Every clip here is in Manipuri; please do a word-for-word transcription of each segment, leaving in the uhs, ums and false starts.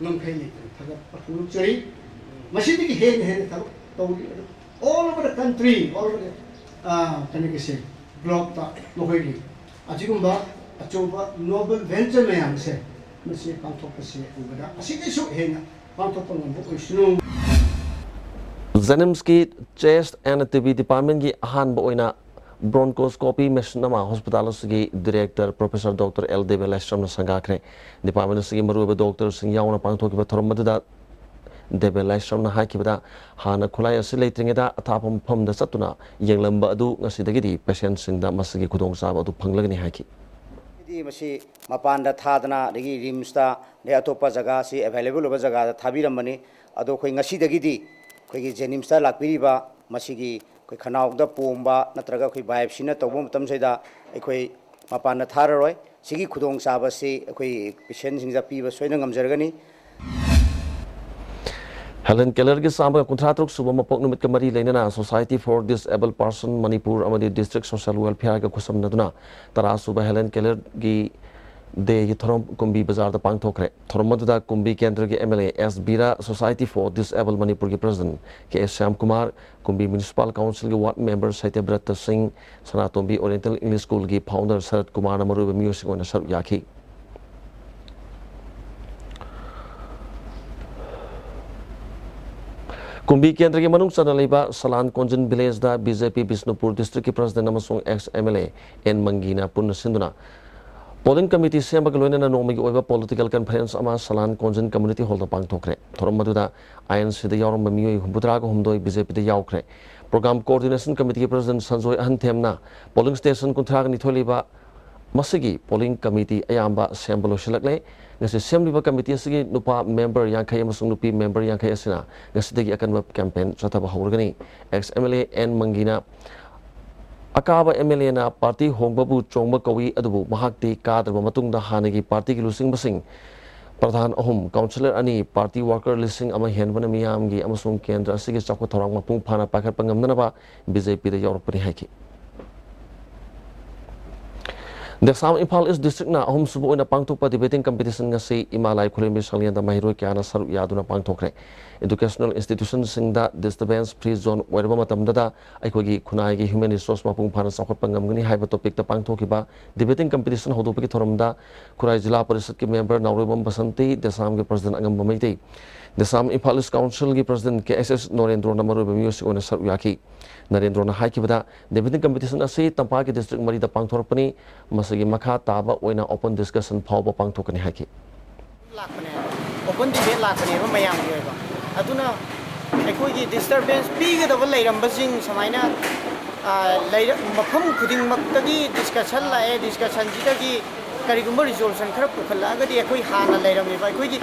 ꯉꯝꯈꯩ ꯂꯩꯇꯅ ꯊꯥꯒꯠꯄ ꯐꯣꯡꯗꯣꯛꯆꯔꯤ꯫ ꯃꯁꯤꯗꯒꯤ ꯍꯦꯟꯅ ꯍꯦꯟꯅ ꯊꯕꯛ ꯇꯧꯔꯤ꯫ ꯑꯗꯨ all over the country, all over the, ꯑ, ꯀꯩꯅꯣꯒꯤꯁꯦ, ꯕ꯭ꯂꯣꯛꯇ ꯃꯈꯣꯏꯒꯤ ꯑꯁꯤꯒꯨꯝꯕ ꯑꯆꯧꯕ ꯅꯣꯕꯦꯜ ꯚꯦꯟꯆꯔ ꯃꯌꯥꯝꯁꯦ ꯃꯁꯤ ꯄꯥꯡꯊꯣꯛꯄꯁꯦ ꯎꯕꯗ ꯑꯁꯤꯗꯩꯁꯨ ꯍꯦꯟꯅ ꯄꯥꯡꯊꯣꯛꯄ ꯉꯝꯕ ꯑꯣꯏꯁꯅꯨ꯫ ꯖꯦꯅꯤꯝꯁꯀꯤ ꯆꯦꯁ ꯑꯦꯟ ꯇꯤ ꯕꯤ ꯗꯤꯄꯥꯔꯠꯃꯦꯟꯒꯤ ꯑꯍꯥꯟꯕ ꯑꯣꯏꯅ ꯕ꯭ꯔꯣꯟꯀꯣꯁꯀꯣꯄꯤ ꯃꯦꯁꯤꯟ ꯑꯃ ꯍꯣꯁꯄꯤꯇꯥꯜ ꯑꯁꯤꯒꯤ director professor doctor L Debe ꯂꯥꯏꯁ꯭ꯔꯝꯅ ꯁꯪꯒꯥꯈ꯭ꯔꯦ꯫ ꯗꯤꯄꯥꯔꯠꯃꯦꯟ ꯑꯁꯤꯒꯤ ꯃꯔꯨꯑꯣꯏꯕ ꯗꯣꯛꯇꯔꯁꯤꯡ ꯌꯥꯎꯅ ꯄꯥꯡꯊꯣꯛꯈꯤꯕ ꯊꯧꯔꯝ ꯑꯗꯨꯗ ꯗꯦꯕꯦ ꯂꯥꯏꯁ꯭ꯔꯝꯅ ꯍꯥꯏꯈꯤꯕꯗ, ꯍꯥꯟꯅ ꯈꯨꯠꯂꯥꯏ ꯑꯁꯤ ꯂꯩꯇ꯭ꯔꯤꯉꯩꯗ ꯑꯊꯥꯞꯄ ꯃꯐꯝꯗ ꯆꯠꯇꯨꯅ ꯌꯦꯡꯂꯝꯕ ꯑꯗꯨ ꯉꯁꯤꯗꯒꯤꯗꯤ ꯄꯦꯁꯦꯟꯠꯁꯤꯡꯗ ꯃꯁꯤꯒꯤ ꯈꯨꯗꯣꯡꯆꯥꯕ ꯑꯗꯨ ꯐꯪꯂꯒꯅꯤ ꯍꯥꯏꯈꯤ꯫ ꯍꯥꯏꯗꯤ ꯃꯁꯤ ꯃꯄꯥꯟꯗ ꯊꯥꯗꯅ, ꯑꯗꯒꯤ ꯔꯤꯝꯁꯇ, ꯑꯗꯩ ꯑꯇꯣꯞꯄ ꯖꯒꯥꯁꯤ ꯑꯦꯚꯥꯏꯂꯦꯕꯜ ꯑꯣꯏꯕ ꯖꯒꯥꯗ ꯊꯥꯕꯤꯔꯝꯕꯅꯤ꯫ ꯑꯗꯣ ꯑꯩꯈꯣꯏ ꯉꯁꯤꯗꯒꯤꯗꯤ ꯑꯩꯈꯣꯏꯒꯤ ꯖꯦꯅꯤꯝꯁꯇ ꯂꯥꯛꯄꯤꯔꯤꯕ ꯃꯁꯤꯒꯤ ꯑꯩꯈꯣꯏ ꯈꯅꯥꯎꯗ ꯄꯣꯝꯕ ꯅꯠꯇ꯭ꯔꯒ ꯑꯩꯈꯣꯏ ꯕꯥꯏꯑꯣꯞꯁꯤꯅ ꯇꯧꯕ ꯃꯇꯝꯁꯤꯗ ꯑꯩꯈꯣꯏ ꯃꯄꯥꯟꯗ ꯊꯥꯔꯔꯣꯏ꯫ ꯁꯤꯒꯤ ꯈꯨꯗꯣꯡꯆꯥꯕꯁꯤ ꯑꯩꯈꯣꯏ ꯄꯦꯁꯦꯟꯁꯤꯡꯗ ꯄꯤꯕ ꯁꯣꯏꯗꯅ ꯉꯝꯖꯔꯒꯅꯤ꯫ ꯍꯦꯂꯦꯟ ꯀꯦꯂꯔꯒꯤ ꯆꯥꯝꯃꯒ ꯀꯨꯟꯊ꯭ꯔꯥ ꯇꯔꯨꯛ ꯁꯨꯕ ꯃꯄꯣꯛ ꯅꯨꯃꯤꯠꯀ ꯃꯔꯤ ꯂꯩꯅꯅ Society for Disabled Person Manipur ꯑꯃꯗꯤ ꯗꯤꯁꯇ꯭ꯔꯤꯛ ꯁꯣꯁꯤꯌꯦꯜ ꯋꯦꯜꯐꯤꯌꯔꯒ ꯈꯨꯠꯁꯝꯅꯗꯨꯅ ꯇꯔꯥ ꯁꯨꯕ ꯍꯦꯂꯦꯟ ꯀꯦꯂꯔꯒꯤ ꯗꯦꯒꯤ ꯊꯧꯔꯝ ꯀꯨꯝꯕꯤ ꯕꯖꯥꯔꯗ ꯄꯥꯡꯊꯣꯛꯈ꯭ꯔꯦ꯫ ꯊꯧꯔꯝ ꯑꯗꯨꯗ ꯀꯨꯝꯕꯤ ꯀꯦꯟꯗ꯭ꯔꯒꯤ M L A S Bira, Society for Disabled ꯃꯅꯤꯄꯨꯔꯒꯤ president K S Shyamkumar, Kumbi municipal ꯀꯥꯎꯟꯁꯤꯜꯒꯤ ward member Satyabrata Singh, Sanatombi oriental English ꯁ꯭ꯀꯨꯜꯒꯤ ꯐꯥꯎꯟꯗꯔ ꯁꯔꯠ ꯀꯨꯃꯥꯔꯅ ꯃꯔꯨꯑꯣꯏꯕ ꯃꯤꯑꯣꯏꯁꯤꯡ ꯑꯣꯏꯅ ꯁꯔꯨꯛ ꯌꯥꯈꯤ꯫ ꯀꯨꯝꯕꯤ ꯀꯦꯟꯗ꯭ꯔꯒꯤ ꯃꯅꯨꯡ ꯆꯟꯅ ꯂꯩꯕ ꯁꯂꯥꯟ ꯀꯣꯟꯖꯤꯟ ꯚꯤꯂꯦꯖꯗ ꯕꯤ ꯖꯦ ꯄꯤ ꯕꯤꯁꯅꯨꯄꯨꯔ ꯗꯤꯁꯇ꯭ꯔꯤꯛꯀꯤ ꯄ꯭ꯔꯁꯤꯗꯦꯟꯠ ꯑꯃꯁꯨꯡ ex M L A N ꯃꯪꯒꯤꯅ ꯄꯨꯟꯅ ꯁꯤꯟꯗꯨꯅ ꯄꯣꯂꯤꯡ ꯀꯃꯤꯇꯤ ꯁꯦꯝꯕꯒ ꯂꯣꯏꯅꯅ ꯅꯣꯡꯃꯒꯤ ꯑꯣꯏꯕ ꯄꯣꯂꯤꯇꯤꯀꯦꯜ ꯀꯟꯐꯔꯦꯟꯁ ꯑꯃ ꯁꯂꯥꯟ ꯀꯣꯟꯖꯤꯟ ꯀꯝꯃ꯭ꯌꯨꯅꯤꯇꯤ ꯍꯣꯜꯗ ꯄꯥꯡꯊꯣꯛꯈ꯭ꯔꯦ꯫ ꯊꯧꯔꯝ ꯑꯗꯨꯗ ꯑꯥꯏ ꯑꯦꯟ ꯁꯤꯗ ꯌꯥꯎꯔꯝꯕ ꯃꯤꯑꯣꯏ ꯍꯨꯝꯐꯨꯇꯔꯥꯒ ꯍꯨꯝꯗꯣꯏ ꯕꯤ ꯖꯦ ꯄꯤꯗ ꯌꯥꯎꯈ꯭ꯔꯦ꯫ ꯄ꯭ꯔꯣꯒ꯭ꯔꯥꯝ ꯀꯣꯑꯣꯔꯗꯤꯅꯦꯁꯟ ꯀꯃꯤꯇꯤꯒꯤ ꯄ꯭ꯔꯁꯤꯗꯦꯟꯠ ꯁꯟꯖꯣꯏ ꯑꯍꯟꯊꯦꯝꯅ ꯄꯣꯂꯤꯡ ꯁ꯭ꯇꯦꯁꯟ ꯀꯨꯟꯊ꯭ꯔꯥꯒ ꯅꯤꯊꯣꯏ ꯂꯩꯕ ꯃꯁꯤꯒꯤ ꯄꯣꯂꯤꯡ ꯀꯃꯤꯇꯤ ꯑꯌꯥꯝꯕ ꯁꯦꯝꯕ ꯂꯣꯏꯁꯤꯜꯂꯛꯂꯦ꯫ ꯉꯁꯤ ꯁꯦꯝꯂꯤꯕ ꯀꯃꯤꯇꯤ ꯑꯁꯤꯒꯤ ꯅꯨꯄꯥ ꯃꯦꯝꯕꯔ ꯌꯥꯡꯈꯩ ꯑꯃꯁꯨꯡ ꯅꯨꯄꯤ ꯃꯦꯝꯕꯔ ꯌꯥꯡꯈꯩ ꯑꯁꯤꯅ ꯉꯁꯤꯗꯒꯤ ꯑꯀꯟꯕ ꯀꯦꯝꯄꯦꯟ ꯆꯠꯊꯕ ꯍꯧꯔꯒꯅꯤ꯫ Ex M L A N ꯃꯪꯒꯤꯅ ꯑꯀꯥꯕ ꯑꯦꯝ ꯑꯦꯜ ꯑꯦꯅ ꯄꯥꯔꯇꯤ ꯍꯣꯡꯕꯕꯨ ꯆꯣꯡꯕ ꯀꯧꯏ, ꯑꯗꯨꯕꯨ ꯃꯍꯥꯛꯇꯤ ꯀꯥꯗ꯭ꯔꯕ ꯃꯇꯨꯡꯗ ꯍꯥꯟꯅꯒꯤ ꯄꯥꯔꯇꯤꯒꯤ ꯂꯨꯆꯤꯡꯕꯁꯤꯡ, ꯄ꯭ꯔꯙꯥꯟ ꯑꯍꯨꯝ, ꯀꯥꯎꯟꯁꯤꯂꯔ ꯑꯅꯤ, ꯄꯥꯔꯇꯤ ꯋꯥꯔꯀꯔ ꯂꯤꯁꯤꯡ ꯑꯃ ꯍꯦꯟꯕꯅ ꯃꯤꯌꯥꯝꯒꯤ ꯑꯃꯁꯨꯡ ꯀꯦꯟꯗ꯭ꯔ ꯑꯁꯤꯒꯤ ꯆꯥꯎꯈꯠ ꯊꯧꯔꯥꯡ ꯃꯄꯨꯡ ꯐꯥꯅ ꯄꯥꯏꯈꯠꯄ ꯉꯝꯅꯅꯕ ꯕꯤ ꯖꯦ ꯄꯤꯗ ꯌꯥꯎꯔꯛꯄꯅꯤ ꯍꯥꯏꯈꯤ꯫ ꯗꯦꯁꯥꯝ ꯏꯝꯐꯥꯜ ꯏꯁ ꯗꯤꯁꯇ꯭ꯔꯤꯛꯅ ꯑꯍꯨꯝꯁꯨꯕ ꯑꯣꯏꯅ ꯄꯥꯡꯊꯣꯛꯄ ꯗꯤꯕꯦꯇꯤꯡ ꯀꯝꯄꯤꯇꯤꯁꯟ ꯉꯁꯤ ꯏꯃꯥ ꯂꯥꯏ ꯈꯨꯔꯨꯝꯕꯤ ꯁꯪꯂꯦꯟꯗ ꯃꯍꯩꯔꯣꯏ ꯀꯌꯥꯅ ꯁꯔꯨꯛ ꯌꯥꯗꯨꯅ ꯄꯥꯡꯊꯣꯛꯈ꯭ꯔꯦ꯫ ꯏꯗꯨꯀꯦꯁꯅꯦꯜ ꯏꯟꯁꯇꯤꯇ꯭ꯌꯨꯁꯟꯁꯤꯡꯗ ꯗꯤꯁꯇꯔꯕꯦꯟꯁ ꯐ꯭ꯔꯤ ꯖꯣꯟ ꯑꯣꯏꯔꯕ ꯃꯇꯝꯗꯗ ꯑꯩꯈꯣꯏꯒꯤ ꯈꯨꯟꯅꯥꯏꯒꯤ ꯍ꯭ꯌꯨꯃꯦꯟ ꯔꯤꯁꯣꯔꯁ ꯃꯄꯨꯡ ꯐꯥꯅ ꯆꯥꯎꯈꯠꯄ ꯉꯝꯒꯅꯤ ꯍꯥꯏꯕ ꯇꯣꯄꯤꯛꯇ ꯄꯥꯡꯊꯣꯛꯈꯤꯕ ꯗꯤꯕꯦꯇꯤꯡ ꯀꯝꯄꯤꯇꯤꯁꯟ ꯍꯧꯗꯣꯛꯄꯒꯤ ꯊꯧꯔꯝꯗ ꯈꯨꯔꯥꯏ ꯖꯤꯂꯥ ꯄꯔꯤꯁꯠꯀꯤ ꯃꯦꯝꯕꯔ ꯅꯥꯎꯔꯦꯝꯕꯝ ꯕꯁꯟꯇꯤ, ꯗꯦꯁꯥꯝꯒꯤ ꯄ꯭ꯔꯁꯤꯗꯦꯟ ꯑꯉꯝꯕ ꯃꯩꯇꯩ, ꯗꯦꯁꯥꯝ ꯏꯝꯐꯥꯜ ꯏꯁ ꯀꯥꯎꯟꯁꯤꯜꯒꯤ ꯄ꯭ꯔꯁꯤꯗꯦꯟ ꯀꯦ ꯑꯦꯁ ꯑꯦꯁ ꯅꯣꯔꯦꯟꯗ꯭ꯔꯣꯅ ꯃꯔꯨꯑꯣꯏꯕ ꯃꯤꯑꯣꯏꯁꯤꯡ ꯑꯣꯏꯅ ꯁꯔꯨꯛ ꯌꯥꯈꯤ꯫ ꯅꯔꯦꯟꯗ꯭ꯔꯣꯅ ꯍꯥꯏꯈꯤꯕꯗ, ꯗꯦꯕꯦꯇꯤꯡ ꯀꯝꯄꯤꯇꯤꯁꯟ ꯑꯁꯤ ꯇꯝꯄꯥꯛꯀꯤ ꯗꯤꯁꯇ꯭ꯔꯤꯛ ꯃꯔꯤꯗ ꯄꯥꯡꯊꯣꯔꯛꯄꯅꯤ꯫ ꯃꯁꯤꯒꯤ ꯃꯈꯥ ꯇꯥꯕ ꯑꯣꯏꯅ ꯑꯣꯄꯟ ꯗꯤꯁꯀꯁꯟ ꯐꯥꯎꯕ ꯄꯥꯡꯊꯣꯛꯀꯅꯤ ꯍꯥꯏꯈꯤ꯫ ꯂꯥꯛꯄꯅꯦ, ꯑꯣꯄꯟ ꯗꯤꯕꯦꯠ ꯂꯥꯛꯄꯅꯦꯕ ꯃꯌꯥꯝꯒꯤ ꯑꯣꯏꯕ꯫ ꯑꯗꯨꯅ ꯑꯩꯈꯣꯏꯒꯤ ꯗꯤꯁꯇꯔꯕꯦꯟꯁ ꯄꯤꯒꯗꯕ ꯂꯩꯔꯝꯕꯁꯤꯡ ꯁꯨꯃꯥꯏꯅ, ꯑ, ꯂꯩꯔ-, ꯃꯐꯝ ꯈꯨꯗꯤꯡꯃꯛꯇꯒꯤ ꯗꯤꯁꯀꯁꯟ ꯂꯥꯛꯑꯦ꯫ ꯗꯤꯁꯀꯁꯟꯁꯤꯗꯒꯤ ꯀꯔꯤꯒꯨꯝꯕ ꯔꯤꯖꯣꯂꯨꯁꯟ ꯈꯔ ꯄꯨꯈꯠꯂꯛꯑꯒꯗꯤ ꯑꯩꯈꯣꯏ ꯍꯥꯟꯅ ꯂꯩꯔꯝꯃꯤꯕ, ꯑꯩꯈꯣꯏꯒꯤ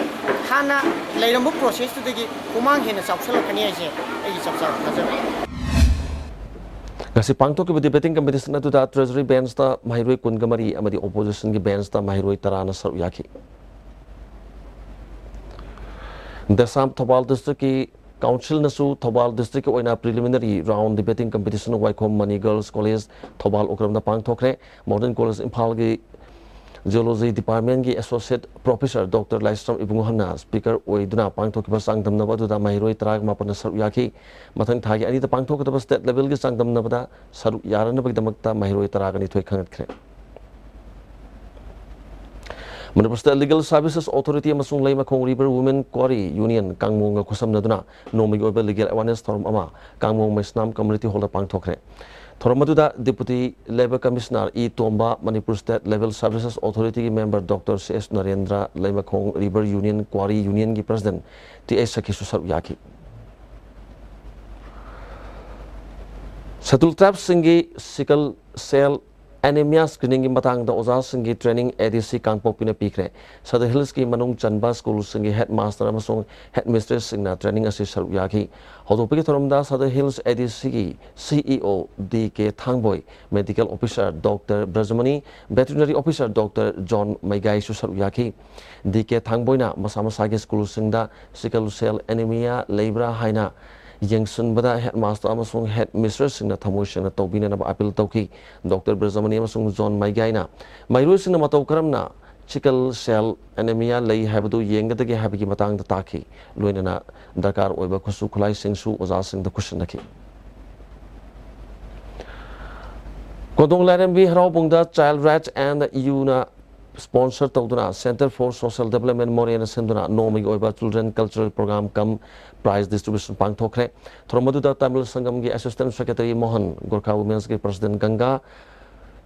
ꯍꯥꯟꯅ ꯂꯩꯔꯝꯕ ꯄ꯭ꯔꯣꯁꯦꯁꯇꯨꯗꯒꯤ ꯃꯃꯥꯡ ꯍꯦꯟꯅ ꯆꯥꯎꯁꯜꯂꯛꯀꯅꯤ ꯍꯥꯏꯁꯦ ꯑꯩꯒꯤ ꯆꯞ ꯆꯥꯕ ꯊꯥꯖꯕ꯫ ꯉꯁꯤ ꯄꯥꯡꯊꯣꯛꯈꯤꯕ ꯗꯤꯕꯦꯇꯤꯡ ꯀꯝꯄꯤꯇꯤꯁꯟ ꯑꯗꯨꯗ ꯇ꯭ꯔꯦꯖꯔꯤ ꯕꯦꯟꯁꯇ ꯃꯍꯩꯔꯣꯏ ꯀꯨꯟꯒ ꯃꯔꯤ ꯑꯃꯗꯤ ꯑꯣꯄꯣꯖꯤꯁꯟꯒꯤ ꯕꯦꯟꯁꯇ ꯃꯍꯩꯔꯣꯏ ꯇꯔꯥꯅ ꯁꯔꯨꯛ ꯌꯥꯈꯤ꯫ ꯗꯦꯁꯥꯝ ꯊꯧꯕꯥꯜ ꯗꯤꯁꯇ꯭ꯔꯤꯛꯀꯤ ꯀꯥꯎꯟꯁꯤꯜꯅꯁꯨ ꯊꯧꯕꯥꯜ ꯗꯤꯁꯇ꯭ꯔꯤꯛꯀꯤ ꯑꯣꯏꯅ preliminary round debating competition Waikhom Mani girls college Thoubal ꯎꯀ꯭ꯔꯝꯗ ꯄꯥꯡꯊꯣꯛꯈ꯭ꯔꯦ꯫ ꯃꯣꯗꯔꯟ ꯀꯣꯂꯦꯖ ꯏꯝꯐꯥꯜꯒꯤ ꯖꯤꯑꯣꯂꯣꯖꯤ ꯗꯤꯄꯥꯔꯠꯃꯦꯟꯒꯤ ꯑꯦꯁꯣꯁꯤꯌꯦꯠ ꯄ꯭ꯔꯣꯐꯦꯁꯔ ꯗꯣꯛꯇꯔ ꯂꯥꯏꯁ꯭ꯔꯝ ꯏꯕꯨꯡꯉꯣꯍꯟꯅ ꯁ꯭ꯄꯤꯀꯔ ꯑꯣꯏꯗꯨꯅ ꯄꯥꯡꯊꯣꯛꯈꯤꯕ ꯆꯥꯡꯗꯝꯅꯕ ꯑꯗꯨꯗ ꯃꯍꯩꯔꯣꯏ ꯇꯔꯥꯒ ꯃꯥꯄꯟꯅ ꯁꯔꯨꯛ ꯌꯥꯈꯤ꯫ ꯃꯊꯪ ꯊꯥꯒꯤ ꯑꯅꯤꯗ ꯄꯥꯡꯊꯣꯛꯀꯗꯕ ꯁ꯭ꯇꯦꯠ ꯂꯦꯚꯦꯜꯒꯤ ꯆꯥꯡꯗꯝꯅꯕꯗ ꯁꯔꯨꯛ ꯌꯥꯔꯅꯕꯒꯤꯗꯃꯛꯇ ꯃꯍꯩꯔꯣꯏ ꯇꯔꯥꯒ ꯅꯤꯊꯣꯏ ꯈꯟꯒꯠꯈ꯭ꯔꯦ꯫ Manipur state legal services authority ꯑꯃꯁꯨꯡ Leimakhong river women quarry union ꯀꯥꯡꯃꯣꯡꯒ ꯈꯨꯠꯁꯝꯅꯗꯨꯅ ꯅꯣꯡꯃꯒꯤ ꯑꯣꯏꯕ ꯂꯤꯒꯦꯜ ꯑꯦꯋꯥꯔꯅꯦꯁ ꯊꯧꯔꯝ ꯑꯃ ꯀꯥꯡꯃꯣꯡ ꯃꯩꯁꯅꯥꯝ ꯀꯝꯃ꯭ꯌꯨꯅꯤꯇꯤ ꯍꯣꯜꯗ ꯄꯥꯡꯊꯣꯛꯈ꯭ꯔꯦ꯫ ꯊꯧꯔꯝ ꯑꯗꯨꯗ deputy labour commissioner E Tomba, Manipur state level services ꯑꯣꯊꯣꯔꯤꯇꯤꯒꯤ member doctor C S Narendra, Leimakhong river union quarry ꯌꯨꯅꯤꯌꯟꯒꯤ ꯄ꯭ꯔꯁꯤꯗꯦꯟ ꯇꯤ ꯑꯩꯆ ꯁꯈꯤꯁꯨ ꯁꯔꯨꯛ ꯌꯥꯈꯤ꯫ ꯁꯦꯗꯨꯜ ꯇ꯭ꯔꯥꯏꯕꯁꯤꯡꯒꯤ ꯁꯤꯀꯜ ꯁꯦꯜ ꯑꯦꯅꯤꯃꯤꯌꯥ ꯁ꯭ꯀ꯭ꯔꯤꯅꯤꯡꯒꯤ ꯃꯇꯥꯡꯗ ꯑꯣꯖꯥꯁꯤꯡꯒꯤ ꯇ꯭ꯔꯦꯅꯤꯡ ꯑꯦ ꯗꯤ ꯁꯤ ꯀꯥꯡꯄꯣꯛꯄꯤꯅ ꯄꯤꯈ꯭ꯔꯦ꯫ ꯁꯗꯔ ꯍꯤꯜꯁꯀꯤ ꯃꯅꯨꯡ ꯆꯟꯕ ꯁ꯭ꯀꯨꯜꯁꯤꯡꯒꯤ ꯍꯦꯗ ꯃꯥꯁꯇꯔ ꯑꯃꯁꯨꯡ ꯍꯦꯗ ꯃꯤꯁꯇ꯭ꯔꯦꯁꯁꯤꯡꯅ ꯇ꯭ꯔꯦꯅꯤꯡ ꯑꯁꯤ ꯁꯔꯨꯛ ꯌꯥꯈꯤ꯫ ꯍꯧꯗꯣꯛꯄꯒꯤ ꯊꯧꯔꯝꯗ ꯁꯗꯔ ꯍꯤꯜꯁ ꯑꯦ ꯗꯤ ꯁꯤꯒꯤ C E O D K Thangboi, medical officer doctor Brajamani, veterinary officer doctor John ꯃꯩꯒꯥꯏꯁꯨ ꯁꯔꯨꯛ ꯌꯥꯈꯤ꯫ ꯗꯤ ꯀꯦ ꯊꯥꯡꯕꯣꯏꯅ ꯃꯁꯥ ꯃꯁꯥꯒꯤ ꯁ꯭ꯀꯨꯜꯁꯤꯡꯗ ꯁꯤꯀꯜ ꯁꯦꯜ ꯑꯦꯅꯤꯃꯤꯌꯥ ꯂꯩꯕ꯭ꯔꯥ ꯍꯥꯏꯅ ꯌꯦꯡꯁꯤꯟꯕꯗ ꯍꯦꯗꯃꯥꯁꯇꯔ ꯑꯃꯁꯨꯡ ꯍꯦꯗ ꯃꯤꯁꯇ꯭ꯔꯦꯁꯁꯤꯡꯅ ꯊꯃꯣꯏ ꯁꯦꯡꯅ ꯇꯧꯕꯤꯅꯅꯕ ꯑꯄꯤꯜ ꯇꯧꯈꯤ꯫ ꯗꯣꯛꯇꯔ ꯕ꯭ꯔꯖꯃꯅꯤ ꯑꯃꯁꯨꯡ ꯖꯣꯟ ꯃꯥꯏꯒꯥꯏꯅ ꯃꯍꯩꯔꯣꯏꯁꯤꯡꯅ ꯃꯇꯧ ꯀꯔꯝꯅ ꯁꯤꯀꯜ ꯁꯦꯜ ꯑꯦꯅꯦꯃꯤꯌꯥ ꯂꯩ ꯍꯥꯏꯕꯗꯨ ꯌꯦꯡꯒꯗꯒꯦ ꯍꯥꯏꯕꯒꯤ ꯃꯇꯥꯡꯗ ꯇꯥꯛꯈꯤ꯫ ꯂꯣꯏꯅꯅ ꯗꯔꯀꯥꯔ ꯑꯣꯏꯕ ꯈꯨꯠꯁꯨ ꯈꯨꯠꯂꯥꯏꯁꯤꯡꯁꯨ ꯑꯣꯖꯥꯁꯤꯡꯗ ꯈꯨꯠꯁꯤꯟꯅꯈꯤ꯫ ꯀꯣꯟꯗꯣꯡ ꯂꯥꯏꯔꯦꯝꯕꯤ ꯍꯔꯥꯎꯕꯨꯡꯗ Child Rights and Youth ꯅ sponsor ꯇꯧꯗꯨꯅ Centre for Social Development ꯃꯣꯔꯦꯅ ꯁꯤꯟꯗꯨꯅ ꯅꯣꯡꯃꯒꯤ ꯑꯣꯏꯕ Children Cultural Program cum Prize Distribution ꯄꯥꯡꯊꯣꯛꯈ꯭ꯔꯦ꯫ ꯊꯧꯔꯝ ꯑꯗꯨꯗ Tamil ꯁꯪꯒꯝꯒꯤ Assistant Secretary Mohan, Gorkha Women's ꯀꯤ President ꯒꯪꯒꯥ,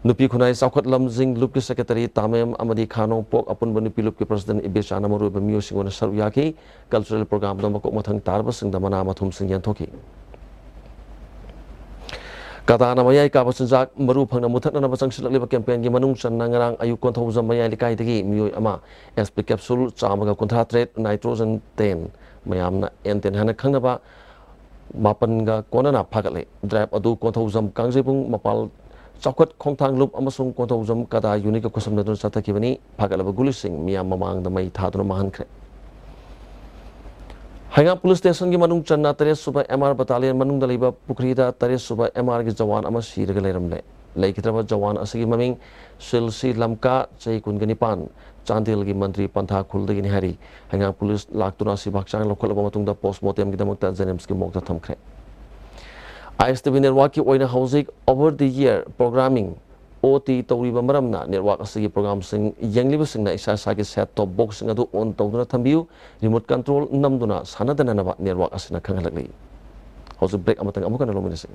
ꯅꯨꯄꯤ ꯈꯨꯟꯅꯥꯏ ꯆꯥꯎꯈꯠ ꯂꯝꯖꯤꯡ ꯂꯨꯞꯀꯤ Secretary ꯇꯥꯃꯦꯝ ꯑꯃꯗꯤ ꯈꯥ ꯅꯣꯡꯄꯣꯛ ꯑꯄꯨꯟꯕ ꯅꯨꯄꯤ ꯂꯨꯞꯀꯤ President ꯏꯕꯦꯆꯥꯅ ꯃꯔꯨꯑꯣꯏꯕ ꯃꯤꯑꯣꯏꯁꯤꯡ ꯑꯣꯏꯅ ꯁꯔꯨꯛ ꯌꯥꯈꯤ꯫ Cultural program ꯗ ꯃꯀꯣꯛ ꯃꯊꯪ ꯇꯥꯔꯕꯁꯤꯡꯗ ꯃꯅꯥ ꯃꯊꯨꯝꯁꯤꯡ ꯌꯦꯟꯊꯣꯛꯈꯤ꯫ ꯀꯗꯥꯅ ꯃꯌꯥꯏ ꯀꯥꯕ ꯆꯤꯟꯖꯥꯛ ꯃꯔꯨ ꯐꯪꯅ ꯃꯨꯊꯠꯅꯅꯕ ꯆꯪꯁꯤꯜꯂꯛꯂꯤꯕ campaign ꯒꯤ ꯃꯅꯨꯡ ꯆꯟꯅ ꯉꯔꯥꯡ ꯑꯌꯨꯛ ꯀꯣꯟꯊꯧꯖꯝ ꯃꯌꯥꯏ ꯂꯩꯀꯥꯏꯗꯒꯤ ꯃꯤꯑꯣꯏ ꯑꯃ S P capsule ꯆꯥꯝꯃꯒ ꯀꯨꯟꯊ꯭ꯔꯥ ꯇꯔꯦꯠ nitrogen ten, ꯃꯌꯥꯝꯅ N ten ꯍꯥꯏꯅ ꯈꯪꯅꯕ, ꯃꯥꯄꯟꯒ ꯀꯣꯟꯅꯅ ꯐꯥꯒꯠꯂꯦ꯫ Drive ꯑꯗꯨ ꯀꯣꯟꯊꯧꯖꯝ ꯀꯥꯡꯖꯩꯕꯨꯡ ꯃꯄꯥꯜ ꯆꯥꯎꯈꯠ ꯈꯣꯡꯊꯥꯡ ꯂꯨꯞ ꯑꯃꯁꯨꯡ ꯀꯣꯟꯊꯧꯖꯝ ꯀꯗꯥ unit ꯀ ꯈꯨꯠꯁꯝꯅꯗꯨꯅ ꯆꯠꯊꯈꯤꯕꯅꯤ꯫ ꯐꯥꯒꯠꯂꯕ ꯒꯨꯂꯤꯁꯤꯡ ꯃꯤꯌꯥꯝ ꯃꯃꯥꯡꯗ ꯃꯩ ꯊꯥꯗꯨꯅ ꯃꯥꯡꯍꯟꯈ꯭ꯔꯦ꯫ ꯍꯩꯉꯥꯡ police station ꯒꯤ ꯃꯅꯨꯡ ꯆꯟꯅ ꯇꯔꯦꯠ ꯁꯨꯕ M R battalion ꯃꯅꯨꯡꯗ ꯂꯩꯕ ꯄꯨꯈ꯭ꯔꯤꯗ ꯇꯔꯦꯠ ꯁꯨꯕ M R ꯒꯤ ꯖꯋꯥꯟ ꯑꯃ ꯁꯤꯔꯒ ꯂꯩꯔꯝꯂꯦ꯫ ꯂꯩꯈꯤꯗ꯭ꯔꯕ ꯖꯋꯥꯟ ꯑꯁꯤꯒꯤ ꯃꯃꯤꯡ ꯁꯤꯜꯁꯤ ꯂꯝꯀꯥ, ꯆꯍꯤ ꯀꯨꯟꯒ ꯅꯤꯄꯥꯟ, ꯆꯥꯟꯗꯦꯜꯒꯤ ꯃꯟꯇ꯭ꯔꯤ ꯄꯟꯊꯥ ꯈꯨꯜꯗꯒꯤꯅꯤ ꯍꯥꯏꯔꯤ꯫ ꯍꯩꯉꯥꯡ police ꯂꯥꯛꯇꯨꯅ ꯑꯁꯤꯕ ꯍꯛꯆꯥꯡ ꯂꯧꯈꯠꯂꯕ ꯃꯇꯨꯡꯗ post mortem ꯒꯤꯗꯃꯛꯇ JNIMS ꯀꯤ morgue ꯇ ꯊꯝꯈ꯭ꯔꯦ꯫ ISTV network ꯀꯤ ꯑꯣꯏꯅ ꯍꯧꯖꯤꯛ Over the Air Programming, O T, ꯇꯧꯔꯤꯕ ꯃꯔꯝꯅ network ꯑꯁꯤꯒꯤ program ꯁꯤꯡ ꯌꯦꯡꯂꯤꯕꯁꯤꯡꯅ ꯏꯁꯥ ꯏꯁꯥꯒꯤ set top box ꯁꯤꯡ ꯑꯗꯨ on ꯇꯧꯗꯨꯅ ꯊꯝꯕꯤꯌꯨ꯫ Remote control ꯅꯝꯗꯨꯅ ꯁꯥꯟꯅꯗꯅꯅꯕ network ꯑꯁꯤꯅ ꯈꯪꯍꯜꯂꯛꯂꯤ꯫ ꯍꯧꯖꯤꯛ break ꯑꯃꯇꯪ ꯑꯃꯨꯛ ꯍꯟꯅ ꯂꯧꯃꯤꯟꯅꯁꯤ꯫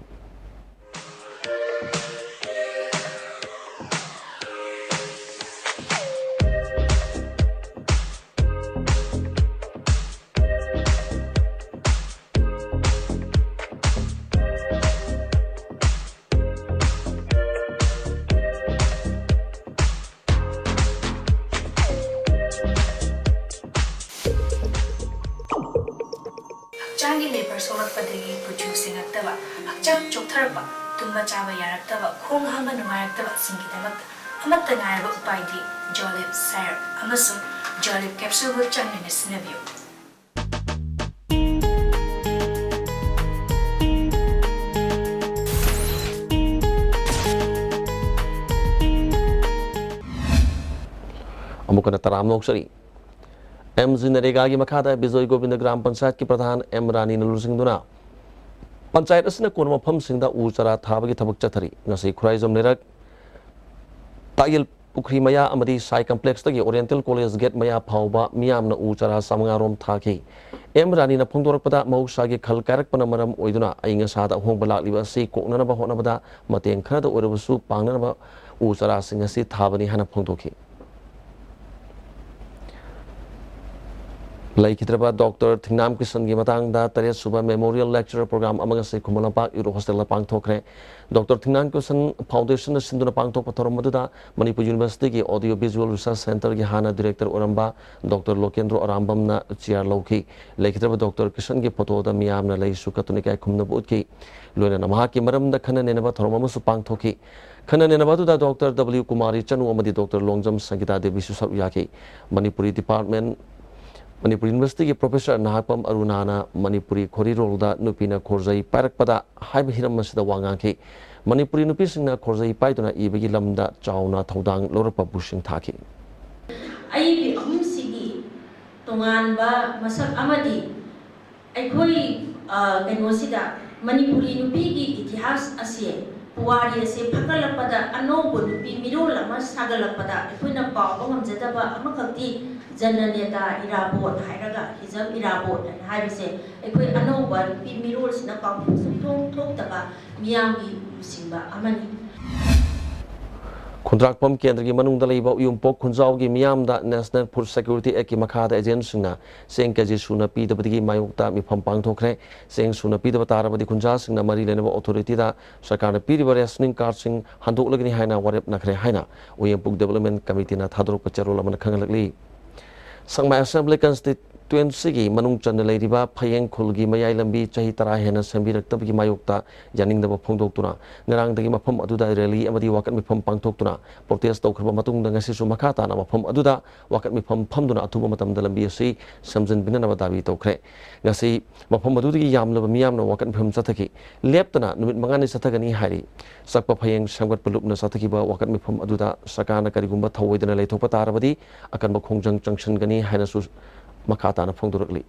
ꯍꯛꯆꯥꯡꯒꯤ ꯂꯦꯕꯔ ꯁꯣꯛꯂꯛꯄꯗꯒꯤ ꯀꯨꯆꯨ ꯁꯦꯡꯉꯛꯇꯕ, ꯍꯛꯆꯥꯡ ꯆꯣꯛꯊꯔꯛꯄ, ꯇꯨꯝꯕ ꯆꯥꯕ ꯌꯥꯔꯛꯇꯕ, ꯈꯣꯡ ꯍꯥꯝꯕ ꯅꯨꯡꯉꯥꯏꯔꯛꯇꯕꯁꯤꯡꯒꯤꯗꯃꯛꯇ ꯑꯃꯠꯇ ꯉꯥꯏꯔꯕ ꯎꯄꯥꯏꯗꯤ Jolib syrup ꯑꯃꯁꯨꯡ Jolib capsule ꯕꯨ ꯆꯥꯡ ꯅꯥꯏꯅ ꯁꯤꯖꯤꯟꯅꯕꯤꯌꯨ꯫ ꯑꯃꯨꯛ ꯍꯟꯅ ꯇꯔꯥꯝꯅ ꯑꯣꯛꯆꯔꯤ꯫ ꯑꯦꯝ ꯖꯤ ꯅꯔꯦꯒꯥꯒꯤ ꯃꯈꯥꯗ ꯕꯤꯖꯣꯏ ꯒꯣꯕꯤꯟꯗ ꯒ꯭ꯔꯥꯝ ꯄꯟꯆꯥꯌꯠꯀꯤ ꯄ꯭ꯔꯙꯥꯟ ꯑꯦꯝ ꯔꯥꯅꯤꯅ ꯂꯨꯆꯤꯡꯗꯨꯅ ꯄꯟꯆꯥꯌꯠ ꯑꯁꯤꯅ ꯀꯣꯟꯕ ꯃꯐꯝꯁꯤꯡꯗ ꯎ ꯆꯥꯔꯥ ꯊꯥꯕꯒꯤ ꯊꯕꯛ ꯆꯠꯊꯔꯤ꯫ ꯉꯁꯤ ꯈꯨꯔꯥꯏꯖꯝ ꯂꯩꯔꯛ, ꯇꯥꯌꯦꯜ ꯄꯨꯈ꯭ꯔꯤ ꯃꯌꯥ ꯑꯃꯗꯤ ꯁꯥꯏ ꯀꯝꯄ꯭ꯂꯦꯛꯁꯇꯒꯤ ꯑꯣꯔꯤꯌꯦꯟꯇꯦꯜ ꯀꯣꯂꯦꯖ ꯒꯦꯠ ꯃꯌꯥ ꯐꯥꯎꯕ ꯃꯤꯌꯥꯝꯅ ꯎ ꯆꯥꯔꯥ ꯆꯥꯃꯉꯥ ꯔꯣꯝ ꯊꯥꯈꯤ꯫ ꯑꯦꯝ ꯔꯥꯅꯤꯅ ꯐꯣꯡꯗꯣꯔꯛꯄꯗ, ꯃꯍꯧꯁꯥꯒꯤ ꯈꯜ ꯀꯥꯏꯔꯛꯄꯅ ꯃꯔꯝ ꯑꯣꯏꯗꯨꯅ ꯑꯏꯪ ꯑꯁꯥꯗ ꯑꯍꯣꯡꯕ ꯂꯥꯛꯂꯤꯕ ꯑꯁꯤ ꯀꯣꯛꯅꯅꯕ ꯍꯣꯠꯅꯕꯗ ꯃꯇꯦꯡ ꯈꯔꯗ ꯑꯣꯏꯔꯕꯁꯨ ꯄꯥꯡꯅꯅꯕ ꯎ ꯆꯥꯔꯥꯁꯤꯡ ꯑꯁꯤ ꯊꯥꯕꯅꯤ ꯍꯥꯏꯅ ꯐꯣꯡꯗꯣꯛꯈꯤ꯫ ꯂꯩꯈꯤꯗ꯭ꯔꯕ ꯗꯣꯛꯇꯔ ꯊꯤꯡꯅꯥꯝ ꯀ꯭ꯔꯤꯁꯟꯒꯤ ꯃꯇꯥꯡꯗ ꯇꯔꯦꯠ ꯁꯨꯕ Memorial Lecture Program ꯑꯃ ꯉꯁꯤ ꯈꯨꯃꯟ ꯂꯝꯄꯥꯛ ꯌꯨꯔꯣꯞ ꯍꯣꯁꯇꯦꯜꯗ ꯄꯥꯡꯊꯣꯛꯈ꯭ꯔꯦ꯫ ꯗꯣꯛꯇꯔ ꯊꯤꯡꯅꯥꯝ ꯀ꯭ꯔꯤꯁꯟ ꯐꯥꯎꯟꯗꯦꯁꯟꯅ ꯁꯤꯟꯗꯨꯅ ꯄꯥꯡꯊꯣꯛꯄ ꯊꯧꯔꯝ ꯑꯗꯨꯗ ꯃꯅꯤꯄꯨꯔ ꯌꯨꯅꯤꯚꯔꯁꯤꯇꯤꯒꯤ Audio Visual Research Centreꯒꯤ ꯍꯥꯟꯅ ꯗꯤꯔꯦꯛꯇꯔ ꯑꯣꯏꯔꯝꯕ ꯗꯣꯛꯇꯔ ꯂꯣꯀꯦꯟꯗ꯭ꯔꯣ ꯑꯔꯥꯝꯕꯝꯅ ꯆꯤꯌꯥꯔ ꯂꯧꯈꯤ꯫ ꯂꯩꯈꯤꯗ꯭ꯔꯕ ꯗꯣꯛꯇꯔ ꯀ꯭ꯔꯤꯁꯟꯒꯤ ꯐꯣꯇꯣꯗ ꯃꯤꯌꯥꯝꯅ ꯂꯩꯁꯨ ꯀꯠꯇꯨꯅ ꯏꯀꯥꯏ ꯈꯨꯝꯅꯕ ꯎꯠꯈꯤ꯫ ꯂꯣꯏꯅꯅ ꯃꯍꯥꯛꯀꯤ ꯃꯔꯝꯗ ꯈꯟꯅ ꯅꯩꯅꯕ ꯊꯧꯔꯝ ꯑꯃꯁꯨ ꯄꯥꯡꯊꯣꯛꯈꯤ꯫ ꯈꯟꯅ ꯅꯩꯅꯕ ꯑꯗꯨꯗ ꯗꯣꯛꯇꯔ ꯗꯕ꯭ꯂꯤꯎ ꯀꯨꯃꯥꯔꯤ ꯆꯅꯨ ꯑꯃꯗꯤ ꯗꯣꯛꯇꯔ ꯂꯣꯡꯖꯝ ꯁꯪꯒꯤꯇꯥ ꯗꯦꯕꯤꯁꯨ ꯁꯔꯨꯛ ꯌꯥꯈꯤ꯫ ꯃꯅꯤꯄꯨꯔꯤ ꯗꯤꯄꯥꯔꯠꯃꯦꯟ, ꯃꯅꯤꯄꯨꯔ ꯌꯨꯅꯤꯚꯔꯁꯤꯇꯤꯒꯤ ꯄ꯭ꯔꯣꯐꯦꯁꯔ ꯅꯍꯥꯛꯄꯝ ꯑꯔꯨꯅꯥꯅ ꯃꯅꯤꯄꯨꯔꯤ ꯈꯣꯔꯤꯔꯣꯜꯗ ꯅꯨꯄꯤꯅ ꯈꯣꯔꯖꯩ ꯄꯥꯏꯔꯛꯄꯗ ꯍꯥꯏꯕ ꯍꯤꯔꯝ ꯑꯁꯤꯗ ꯋꯥ ꯉꯥꯡꯈꯤ꯫ ꯃꯅꯤꯄꯨꯔꯤ ꯅꯨꯄꯤꯁꯤꯡꯅ ꯈꯣꯔꯖꯩ ꯄꯥꯏꯗꯨꯅ ꯏꯕꯒꯤ ꯂꯝꯗ ꯆꯥꯎꯅ ꯊꯧꯗꯥꯡ ꯂꯧꯔꯛꯄꯕꯨ ꯁꯤꯡꯊꯥꯈꯤ꯫ ꯑꯏꯕꯤ ꯑꯍꯨꯝꯁꯤꯒꯤ ꯇꯣꯉꯥꯟꯕ ꯃꯁꯛ ꯑꯃꯗꯤ ꯑꯩꯈꯣꯏ, ꯑ, ꯀꯩꯅꯣꯁꯤꯗ ꯃꯅꯤꯄꯨꯔꯤ ꯅꯨꯄꯤꯒꯤ ꯏꯇꯤꯍꯥꯁ ꯑꯁꯦ, ꯄꯨꯋꯥꯔꯤ ꯑꯁꯦ ꯐꯒꯠꯂꯛꯄꯗ, ꯑꯅꯧꯕ ꯅꯨꯄꯤ ꯃꯤꯔꯣꯜ ꯑꯃ ꯁꯥꯒꯠꯂꯛꯄꯗ ꯑꯩꯈꯣꯏꯅ ꯀꯥꯎꯕ ꯉꯝꯖꯗꯕ ꯑꯃꯈꯛꯇꯤ ꯖꯅꯅꯦꯇꯥ ꯏꯔꯥꯕꯣꯠ ꯍꯥꯏꯔꯒ, ꯍꯤꯖꯝ ꯏꯔꯥꯕꯣꯠ ꯍꯥꯏꯅ ꯍꯥꯏꯕꯁꯦ ꯑꯩꯈꯣꯏ ꯑꯅꯧꯕ ꯅꯨꯄꯤ ꯃꯤꯔꯣꯜꯁꯤꯅ ꯀꯥꯎꯊꯣꯛ ꯁꯨꯡꯊꯣꯛ ꯊꯣꯛꯇꯕ ꯃꯤꯌꯥꯝꯒꯤ ꯂꯨꯆꯤꯡꯕ ꯑꯃꯅꯤ꯫ ꯈꯨꯟꯗ꯭ꯔꯥꯛꯄꯝ ꯀꯦꯟꯗ꯭ꯔꯒꯤ ꯃꯅꯨꯡꯗ ꯂꯩꯕ ꯎꯌꯨꯝꯄꯣꯛ ꯈꯨꯟꯖꯥꯎꯒꯤ ꯃꯤꯌꯥꯝꯗ National Food Security Actꯀꯤ ꯃꯈꯥꯗ agentꯁꯤꯡꯅ ꯆꯦꯡ ꯀꯦꯖꯤ ꯁꯨꯅ ꯄꯤꯗꯕꯗꯒꯤ ꯃꯥꯌꯣꯛꯇ ꯃꯤꯐꯝ ꯄꯥꯡꯊꯣꯛꯈ꯭ꯔꯦ꯫ ꯆꯦꯡ ꯁꯨꯅ ꯄꯤꯗꯕ ꯇꯥꯔꯕꯗꯤ ꯈꯨꯟꯖꯥꯁꯤꯡꯅ ꯃꯔꯤ ꯂꯩꯅꯕ authorityꯗ ꯁꯔꯀꯥꯔꯅ ꯄꯤꯔꯤꯕ rationing cardꯁꯤꯡ ꯍꯟꯗꯣꯛꯂꯒꯅꯤ ꯍꯥꯏꯅ ꯋꯥꯔꯦꯞ ꯅꯈ꯭ꯔꯦ ꯍꯥꯏꯅ ꯎꯌꯦꯝꯄꯨꯛ Development Committeeꯅ ꯊꯥꯗꯣꯔꯛꯄ ꯆꯦꯔꯣꯜ ꯑꯃꯅ ꯈꯪꯍꯜꯂꯛꯂꯤ꯫ ꯁꯦꯛꯃꯥꯏ Assembly Consti-, ꯀꯟꯁꯇꯤꯇ꯭ꯋꯦꯟꯁꯤꯒꯤ ꯃꯅꯨꯡ ꯆꯟꯅ ꯂꯩꯔꯤꯕ ꯐꯌꯦꯡ ꯈꯨꯜꯒꯤ ꯃꯌꯥꯏ ꯂꯝꯕꯤ ꯆꯍꯤ ꯇꯔꯥ ꯍꯦꯟꯅ ꯁꯦꯝꯕꯤꯔꯛꯇꯕꯒꯤ ꯃꯥꯌꯣꯛꯇ ꯌꯥꯅꯤꯡꯗꯕ ꯐꯣꯡꯗꯣꯛꯇꯨꯅ ꯉꯔꯥꯡꯗꯒꯤ ꯃꯐꯝ ꯑꯗꯨꯗ ꯔꯦꯂꯤ ꯑꯃꯗꯤ ꯋꯥꯀꯠ ꯃꯤꯐꯝ ꯄꯥꯡꯊꯣꯛꯇꯨꯅ ꯄ꯭ꯔꯣꯇꯦꯁ ꯇꯧꯈ꯭ꯔꯕ ꯃꯇꯨꯡꯗ ꯉꯁꯤꯁꯨ ꯃꯈꯥ ꯇꯥꯅ ꯃꯐꯝ ꯑꯗꯨꯗ ꯋꯥꯀꯠ ꯃꯤꯐꯝ ꯐꯝꯗꯨꯅ ꯑꯊꯨꯕ ꯃꯇꯝꯗ ꯂꯝꯕꯤ ꯑꯁꯤ ꯁꯦꯝꯖꯤꯟꯕꯤꯅꯅꯕ ꯗꯥꯕꯤ ꯇꯧꯈ꯭ꯔꯦ꯫ ꯉꯁꯤ ꯃꯐꯝ ꯑꯗꯨꯗꯒꯤ ꯌꯥꯝꯂꯕ ꯃꯤꯌꯥꯝꯅ ꯋꯥꯀꯠ ꯃꯤꯐꯝ ꯆꯠꯊꯈꯤ꯫ ꯂꯦꯞꯇꯅ ꯅꯨꯃꯤꯠ ꯃꯉꯥꯅꯤ ꯆꯠꯊꯒꯅꯤ ꯍꯥꯏꯔꯤ꯫ ꯆꯛꯄ ꯐꯌꯦꯡ ꯁꯦꯝꯒꯠꯄ ꯂꯨꯞꯅ ꯆꯠꯊꯈꯤꯕ ꯋꯥꯀꯠ ꯃꯤꯐꯝ ꯑꯗꯨꯗ ꯁꯔꯀꯥꯔꯅ ꯀꯔꯤꯒꯨꯝꯕ ꯊꯧꯑꯣꯏꯗꯅ ꯂꯩꯊꯣꯛꯄ ꯇꯥꯔꯕꯗꯤ ꯑꯀꯟꯕ ꯈꯣꯡꯖꯪ ꯆꯪꯁꯤꯟꯒꯅꯤ ꯍꯥꯏꯅꯁꯨ ꯃꯈꯥ ꯇꯥꯅ ꯐꯣꯡꯗꯣꯔꯛꯂꯤ꯫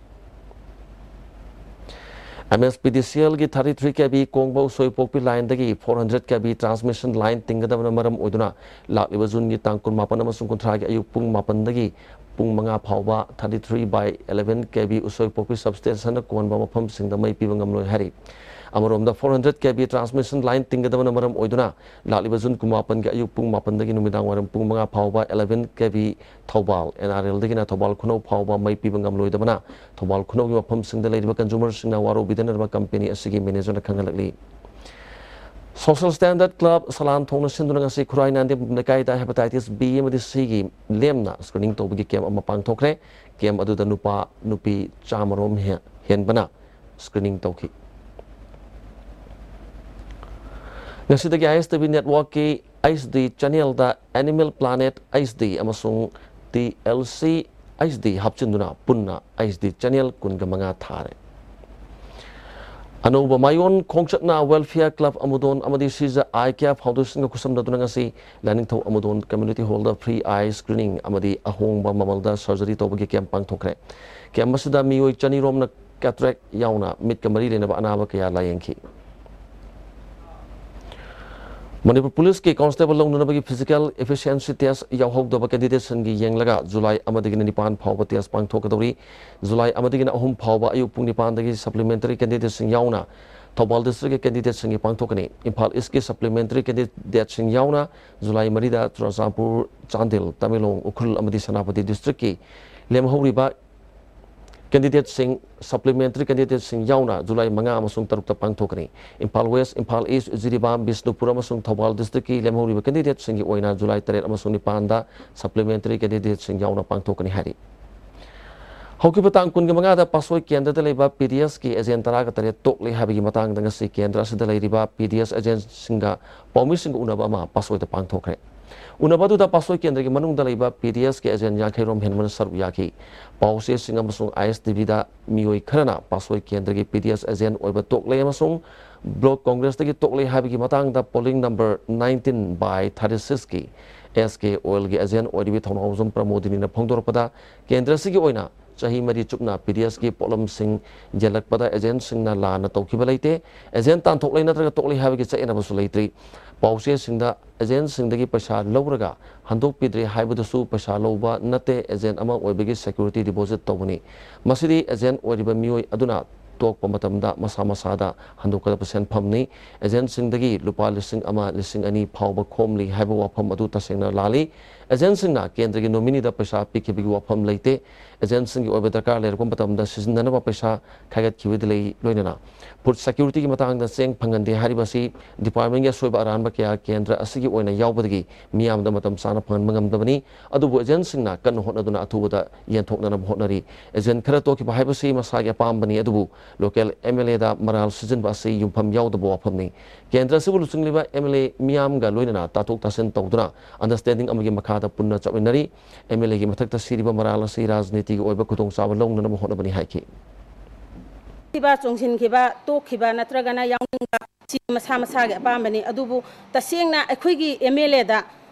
ꯑꯦꯝ ꯑꯦꯁ ꯄꯤ ꯗꯤ ꯁꯤ ꯑꯦꯜꯒꯤ ꯊꯥꯔꯇꯤ ꯊ꯭ꯔꯤ ꯀꯦ V ꯀꯣꯡꯕ ꯎꯁꯣꯏꯄꯣꯛꯄꯤ ꯂꯥꯏꯟꯗꯒꯤ four hundred K V transmission line ꯇꯤꯡꯒꯗꯕꯅ ꯃꯔꯝ ꯑꯣꯏꯗꯨꯅ ꯂꯥꯛꯂꯤꯕ ꯖꯨꯟꯒꯤ ꯇꯥꯡ ꯀꯨꯟꯃꯥꯄꯟ ꯑꯃꯁꯨꯡ ꯀꯨꯟꯊ꯭ꯔꯥꯒꯤ ꯑꯌꯨꯛ ꯄꯨꯡ ꯃꯥꯄꯟꯗꯒꯤ ꯄꯨꯡ ꯃꯉꯥ ꯐꯥꯎꯕ thirty three by eleven K V ꯎꯁꯣꯏꯄꯣꯛꯄꯤ ꯁꯕꯁ꯭ꯇꯦꯁꯟꯅ ꯀꯣꯟꯕ ꯃꯐꯝꯁꯤꯡꯗ ꯃꯩ ꯄꯤꯕ ꯉꯝꯂꯣꯏ ꯍꯥꯏꯔꯤ꯫ ꯑꯃꯔꯣꯝꯗ, four hundred K V transmission line ꯇꯤꯡꯒꯗꯕꯅ ꯃꯔꯝ ꯑꯣꯏꯗꯨꯅ ꯂꯥꯛꯂꯤꯕ ꯖꯨꯟ ꯀꯨꯟꯃꯥꯄꯟꯒꯤ ꯑꯌꯨꯛ ꯄꯨꯡ ꯃꯥꯄꯟꯗꯒꯤ ꯅꯨꯃꯤꯗꯥꯡ ꯋꯥꯏꯔꯝ ꯄꯨꯡ ꯃꯉꯥ ꯐꯥꯎꯕ eleven K V Thoubal N R ꯑꯦꯜꯗꯒꯤꯅ ꯊꯧꯕꯥꯜ ꯈꯨꯅꯧ ꯐꯥꯎꯕ ꯃꯩ ꯄꯤꯕ ꯉꯝꯂꯣꯏꯗꯕꯅ ꯊꯧꯕꯥꯜ ꯈꯨꯅꯧꯒꯤ ꯃꯐꯝꯁꯤꯡꯗ ꯂꯩꯔꯤꯕ ꯀꯟꯖꯨꯃꯔꯁꯤꯡꯅ ꯋꯥꯔꯧꯕꯤꯗꯅꯕ ꯀꯝꯄꯦꯅꯤ ꯑꯁꯤꯒꯤ ꯃꯦꯅꯦꯖꯔꯅ ꯈꯪꯍꯜꯂꯛꯂꯤ꯫ ꯁꯣꯁꯤꯌꯦꯜ ꯁ꯭ꯇꯦꯟꯗꯔꯗ ꯀ꯭ꯂꯕ ꯁꯂꯥꯟ ꯊꯣꯡꯅ ꯁꯤꯟꯗꯨꯅ ꯉꯁꯤ ꯈꯨꯔꯥꯏ ꯅꯥꯟꯗꯦꯝ ꯂꯩꯀꯥꯏꯗ ꯍꯦꯄꯥꯇꯥꯏꯇꯤꯁ ꯕꯤ ꯑꯃꯗꯤ ꯁꯤꯒꯤ ꯂꯦꯝꯅ ꯁ꯭ꯀ꯭ꯔꯤꯅꯤꯡ ꯇꯧꯕꯒꯤ ꯀꯦꯝꯞ ꯑꯃ ꯄꯥꯡꯊꯣꯛꯈ꯭ꯔꯦ꯫ ꯀꯦꯝꯞ ꯑꯗꯨꯗ ꯅꯨꯄꯥ ꯅꯨꯄꯤ ꯆꯥꯃꯔꯣꯝ ꯍꯦ-, ꯍꯦꯟꯕꯅ ꯁ꯭ꯀ꯭ꯔꯤꯅꯤꯡ ꯇꯧꯈꯤ꯫ ꯉꯁꯤꯗꯒꯤ ꯑꯥꯏ ꯑꯦꯁ ꯇꯤ ꯚꯤ ꯅꯦꯠꯋꯥꯔꯛꯀꯤ ꯑꯩꯆ ꯗꯤ ꯆꯦꯅꯦꯜꯗ ꯑꯦꯅꯤꯃꯦꯜ ꯄ꯭ꯂꯥꯅꯦꯠ ꯑꯩꯆ ꯗꯤ ꯑꯃꯁꯨꯡ T L C H D ꯍꯥꯞꯆꯤꯟꯗꯨꯅ ꯄꯨꯟꯅ ꯑꯩꯆ ꯗꯤ ꯆꯦꯅꯦꯜ ꯀꯨꯟꯒ ꯃꯉꯥ ꯊꯥꯔꯦ꯫ ꯑꯅꯧꯕ ꯃꯥꯏꯌꯣꯟ ꯈꯣꯡꯆꯠꯅ ꯋꯦꯜꯐꯤꯌꯔ ꯀ꯭ꯂꯕ ꯑꯃꯨꯗꯣꯟ ꯑꯃꯗꯤ ꯁꯤꯖ ꯑꯥꯏ ꯀꯤꯌꯥ ꯐꯥꯎꯟꯗꯦꯁꯟꯒ ꯈꯨꯠꯁꯝꯅꯗꯨꯅ ꯉꯁꯤ ꯂꯥꯏꯅꯤꯡꯊꯧ ꯑꯃꯨꯗꯣꯟ ꯀꯝꯃ꯭ꯌꯨꯅꯤꯇꯤ ꯍꯣꯜꯗ ꯐ꯭ꯔꯤ ꯑꯥꯏ ꯁ꯭ꯀ꯭ꯔꯤꯅꯤꯡ ꯑꯃꯗꯤ ꯑꯍꯣꯡꯕ ꯃꯃꯜꯗ ꯁꯔꯖꯔꯤ ꯇꯧꯕꯒꯤ ꯀꯦꯝꯞ ꯄꯥꯡꯊꯣꯛꯈ꯭ꯔꯦ꯫ ꯀꯦꯝꯞ ꯑꯁꯤꯗ ꯃꯤꯑꯣꯏ ꯆꯅꯤꯔꯣꯝꯅ ꯀꯦꯇꯔꯦꯛ ꯌꯥꯎꯅ ꯃꯤꯠꯀ ꯃꯔꯤ ꯂꯩꯅꯕ ꯑꯅꯥꯕ ꯀꯌꯥ ꯂꯥꯌꯦꯡꯈꯤ꯫ ꯃꯅꯤꯄꯨꯔ ꯄꯨꯂꯤꯁꯀꯤ ꯀꯣꯟꯁꯇꯦꯕꯜ ꯂꯧꯅꯅꯕꯒꯤ ꯐꯤꯖꯤꯀꯦꯜ ꯏꯐꯤꯁꯤꯌꯦꯟꯁꯤ ꯇꯦꯁ ꯌꯥꯎꯍꯧꯗꯕ ꯀꯦꯟꯗꯤꯗꯦꯠꯁꯤꯡꯒꯤ ꯌꯦꯡꯂꯒ ꯖꯨꯂꯥꯏ ꯑꯃꯗꯒꯤꯅ ꯅꯤꯄꯥꯟ ꯐꯥꯎꯕ ꯇꯦꯁ ꯄꯥꯡꯊꯣꯛꯀꯗꯧꯔꯤ꯫ ꯖꯨꯂꯥꯏ ꯑꯃꯗꯒꯤꯅ ꯑꯍꯨꯝ ꯐꯥꯎꯕ ꯑꯌꯨꯛ ꯄꯨꯡ ꯅꯤꯄꯥꯟꯗꯒꯤ ꯁꯄ꯭ꯂꯤꯃꯦꯟꯇꯔꯤ ꯀꯦꯟꯗꯤꯗꯦꯠꯁꯤꯡ ꯌꯥꯎꯅ ꯊꯧꯕꯥꯜ ꯗꯤꯁꯇ꯭ꯔꯤꯛꯀꯤ ꯀꯦꯟꯗꯤꯗꯦꯠꯁꯤꯡꯒꯤ ꯄꯥꯡꯊꯣꯛꯀꯅꯤ꯫ ꯏꯝꯐꯥꯜ ꯏꯁꯀꯤ ꯁꯄ꯭ꯂꯤꯃꯦꯟꯇꯔꯤ ꯀꯦꯟꯗꯤꯗꯦꯠꯁꯤꯡ ꯌꯥꯎꯅ ꯖꯨꯂꯥꯏ ꯃꯔꯤꯗ ꯆꯨꯔꯆꯥꯟꯄꯨꯔ, ꯆꯥꯟꯗꯦꯜ, ꯇꯃꯦꯡꯂꯣꯡ, ꯎꯈ꯭ꯔꯨꯜ ꯑꯃꯗꯤ ꯁꯦꯅꯥꯄꯇꯤ ꯗꯤꯁꯇ꯭ꯔꯤꯛꯀꯤ ꯂꯦꯝꯍꯧꯔꯤꯕ ꯀꯦꯟꯗꯤꯗꯦꯠꯁꯤꯡ, ꯁꯄ꯭ꯂꯤꯃꯦꯟꯇꯔꯤ ꯀꯦꯟꯗꯤꯗꯦꯠꯁꯤꯡ ꯌꯥꯎꯅ ꯖꯨꯂꯥꯏ ꯃꯉꯥ ꯑꯃꯁꯨꯡ ꯇꯔꯨꯛꯇ ꯄꯥꯡꯊꯣꯛꯀꯅꯤ꯫ ꯏꯝꯐꯥꯜ ꯋꯦꯁ, ꯏꯝꯐꯥꯜ ꯏꯁ, ꯖꯤꯔꯤꯕꯥꯝ, ꯕꯤꯁꯅꯨꯄꯨꯔ ꯑꯃꯁꯨꯡ ꯊꯧꯕꯥꯜ ꯗꯤꯁꯇ꯭ꯔꯤꯛꯀꯤ ꯂꯦꯝꯍꯧꯔꯤꯕ ꯀꯦꯟꯗꯤꯗꯦꯠꯁꯤꯡꯒꯤ ꯑꯣꯏꯅ ꯖꯨꯂꯥꯏ ꯇꯔꯦꯠ ꯑꯃꯁꯨꯡ ꯅꯤꯄꯥꯟꯗ ꯁꯄ꯭ꯂꯤꯃꯦꯟꯇꯔꯤ ꯀꯦꯟꯗꯤꯗꯦꯠꯁꯤꯡ ꯌꯥꯎꯅ ꯄꯥꯡꯊꯣꯛꯀꯅꯤ ꯍꯥꯏꯔꯤ꯫ ꯍꯧꯈꯤꯕ ꯇꯥꯡ ꯀꯨꯟꯒ ꯃꯉꯥꯗ ꯄꯥꯠꯁꯣꯏ ꯀꯦꯟꯗ꯭ꯔꯗ ꯂꯩꯕ P D S ꯀꯤ agent ꯇꯔꯥꯒ ꯇꯔꯦꯠ ꯇꯣꯛꯂꯦ ꯍꯥꯏꯕꯒꯤ ꯃꯇꯥꯡꯗ ꯉꯁꯤ ꯀꯦꯟꯗ꯭ꯔ ꯑꯁꯤꯗ ꯂꯩꯔꯤꯕ P D S agentꯁꯤꯡꯒ ꯄꯥꯎꯃꯤꯁꯤꯡꯒ ꯎꯅꯕ ꯑꯃ ꯄꯥꯠꯁꯣꯏꯗ ꯄꯥꯡꯊꯣꯛꯈ꯭ꯔꯦ꯫ ꯎꯅꯕ ꯑꯗꯨꯗ ꯄꯥꯠꯁꯣꯏ ꯀꯦꯟꯗ꯭ꯔꯒꯤ ꯃꯅꯨꯡꯗ ꯂꯩꯕ P D S ꯀꯤ agent ꯌꯥꯡꯈꯩ ꯔꯣꯝ ꯍꯦꯟꯕꯅ ꯁꯔꯨꯛ ꯌꯥꯈꯤ꯫ ꯄꯥꯎꯆꯦꯁꯤꯡ ꯑꯃꯁꯨꯡ I S T Vꯗ ꯃꯤꯑꯣꯏ ꯈꯔꯅ ꯄꯥꯠꯁꯣꯏ ꯀꯦꯟꯗ꯭ꯔꯒꯤ P D S agent ꯑꯣꯏꯕ ꯇꯣꯛꯂꯦ ꯑꯃꯁꯨꯡ Block Congressꯇꯒꯤ ꯇꯣꯛꯂꯦ ꯍꯥꯏꯕꯒꯤ ꯃꯇꯥꯡꯗ polling number nineteen by thirty-sixꯀꯤ S K Oilꯒꯤ agent ꯑꯣꯏꯔꯤꯕ ꯊꯧꯅꯥꯎꯖꯝ ꯄ꯭ꯔꯃꯣꯗꯤꯅꯤꯅ ꯐꯣꯡꯗꯣꯔꯛꯄꯗ, ꯀꯦꯟꯗ꯭ꯔ ꯑꯁꯤꯒꯤ ꯑꯣꯏꯅ ꯆꯍꯤ ꯃꯔꯤ ꯆꯨꯞꯅ P D Sꯀꯤ ꯄꯣꯠꯂꯝꯁꯤꯡ ꯌꯦꯜꯂꯛꯄꯗ agentꯁꯤꯡꯅ ꯂꯥꯟꯅ ꯇꯧꯈꯤꯕ ꯂꯩꯇꯦ꯫ Agent ꯇꯥꯟꯊꯣꯛꯂꯦ ꯅꯠꯇ꯭ꯔꯒ ꯇꯣꯛꯂꯦ ꯍꯥꯏꯕꯒꯤ ꯆꯌꯦꯠꯅꯕꯁꯨ ꯂꯩꯇ꯭ꯔꯤ꯫ ꯄꯥꯎꯆꯦꯁꯤꯡꯗ agentꯁꯤꯡꯗꯒꯤ ꯄꯩꯁꯥ ꯂꯧꯔꯒ ꯍꯟꯗꯣꯛꯄꯤꯗ꯭ꯔꯦ ꯍꯥꯏꯕꯗꯨꯁꯨ ꯄꯩꯁꯥ ꯂꯧꯕ ꯅꯠꯇꯦ, agent ꯑꯃ ꯑꯣꯏꯕꯒꯤ security deposit ꯇꯧꯕꯅꯤ꯫ ꯃꯁꯤꯗꯤ agent ꯑꯣꯏꯔꯤꯕ ꯃꯤꯑꯣꯏ ꯑꯗꯨꯅ ꯇꯣꯛꯄ ꯃꯇꯝꯗ ꯃꯁꯥ ꯃꯁꯥꯗ ꯍꯟꯗꯣꯛꯀꯗꯕ ꯁꯦꯟꯐꯝꯅꯤ꯫ Agentꯁꯤꯡꯗꯒꯤ ꯂꯨꯄꯥ ꯂꯤꯁꯤꯡ ꯑꯃ, ꯂꯤꯁꯤꯡ ꯑꯅꯤ ꯐꯥꯎꯕ ꯈꯣꯝꯂꯤ ꯍꯥꯏꯕ ꯋꯥꯐꯝ ꯑꯗꯨ ꯇꯁꯦꯡꯅ ꯂꯥꯜꯂꯤ꯫ Agentꯁꯤꯡꯅ ꯀꯦꯟꯗ꯭ꯔꯒꯤ nomineeꯗ ꯄꯩꯁꯥ ꯄꯤꯈꯤꯕꯒꯤ ꯋꯥꯐꯝ ꯂꯩꯇꯦ꯫ Agentꯁꯤꯡꯒꯤ ꯑꯣꯏꯕ ꯗꯔꯀꯥꯔ ꯂꯩꯔꯛꯄ ꯃꯇꯝꯗ ꯁꯤꯖꯤꯟꯅꯅꯕ ꯄꯩꯁꯥ ꯈꯥꯏꯒꯠꯈꯤꯕꯗ ꯂꯩ, ꯂꯣꯏꯅꯅ food securityꯒꯤ ꯃꯇꯥꯡꯗ ꯆꯦꯡ ꯐꯪꯍꯟꯗꯦ ꯍꯥꯏꯔꯤꯕ ꯑꯁꯤ departmentꯒꯤ ꯑꯁꯣꯏꯕ ꯑꯔꯥꯟꯕ ꯀꯌꯥ ꯀꯦꯟꯗ꯭ꯔ ꯑꯁꯤꯒꯤ ꯑꯣꯏꯅ ꯌꯥꯎꯕꯗꯒꯤ ꯃꯤꯌꯥꯝꯗ ꯃꯇꯝ ꯆꯥꯅ ꯐꯪꯍꯟꯕ ꯉꯝꯗꯕꯅꯤ꯫ ꯑꯗꯨꯕꯨ agentꯁꯤꯡꯅ ꯀꯟꯅ ꯍꯣꯠꯅꯗꯨꯅ ꯑꯊꯨꯕꯗ ꯌꯦꯟꯊꯣꯛꯅꯅꯕ ꯍꯣꯠꯅꯔꯤ꯫ Agent ꯈꯔ ꯇꯣꯛꯈꯤꯕ ꯍꯥꯏꯕꯁꯤ ꯃꯁꯥꯒꯤ ꯑꯄꯥꯝꯕꯅꯤ, ꯑꯗꯨꯕꯨ local MLAꯗ ꯃꯔꯥꯜ ꯁꯤꯖꯤꯟꯕ ꯑꯁꯤ ꯌꯨꯝꯐꯝ ꯌꯥꯎꯗꯕ ꯋꯥꯐꯝꯅꯤ꯫ ꯀꯦꯟꯗ꯭ꯔ ꯑꯁꯤꯕꯨ ꯂꯨꯆꯤꯡꯂꯤꯕ MLA ꯃꯤꯌꯥꯝꯒ ꯂꯣꯏꯅꯅ ꯇꯥꯊꯣꯛ ꯇꯥꯁꯤꯟ ꯇꯧꯗꯨꯅ understanding ꯑꯃꯒꯤ ꯃꯈꯥꯗ ꯄꯨꯟꯅ ꯆꯠꯃꯤꯟꯅꯔꯤ꯫ MLAꯒꯤ ꯃꯊꯛꯇ ꯁꯤꯔꯤꯕ ꯃꯔꯥꯜ ꯑꯁꯤ ꯔꯥꯖꯅꯤꯇꯤꯒꯤ ꯑꯣꯏꯕ ꯈꯨꯗꯣꯡꯆꯥꯕ ꯂꯧꯅꯅꯕ ꯍꯣꯠꯅꯕꯅꯤ ꯍꯥꯏꯈꯤ꯫ ꯈꯤꯕ, ꯆꯣꯡꯁꯤꯟꯈꯤꯕ, ꯇꯣꯛꯈꯤꯕ ꯅꯠꯇ꯭ꯔꯒꯅ ꯌꯥꯎꯅꯤꯡꯕ, ꯁꯤ ꯃꯁꯥ ꯃꯁꯥꯒꯤ ꯑꯄꯥꯝꯕꯅꯤ꯫ ꯑꯗꯨꯕꯨ ꯇꯁꯦꯡꯅ ꯑꯩꯈꯣꯏꯒꯤ MLAꯗ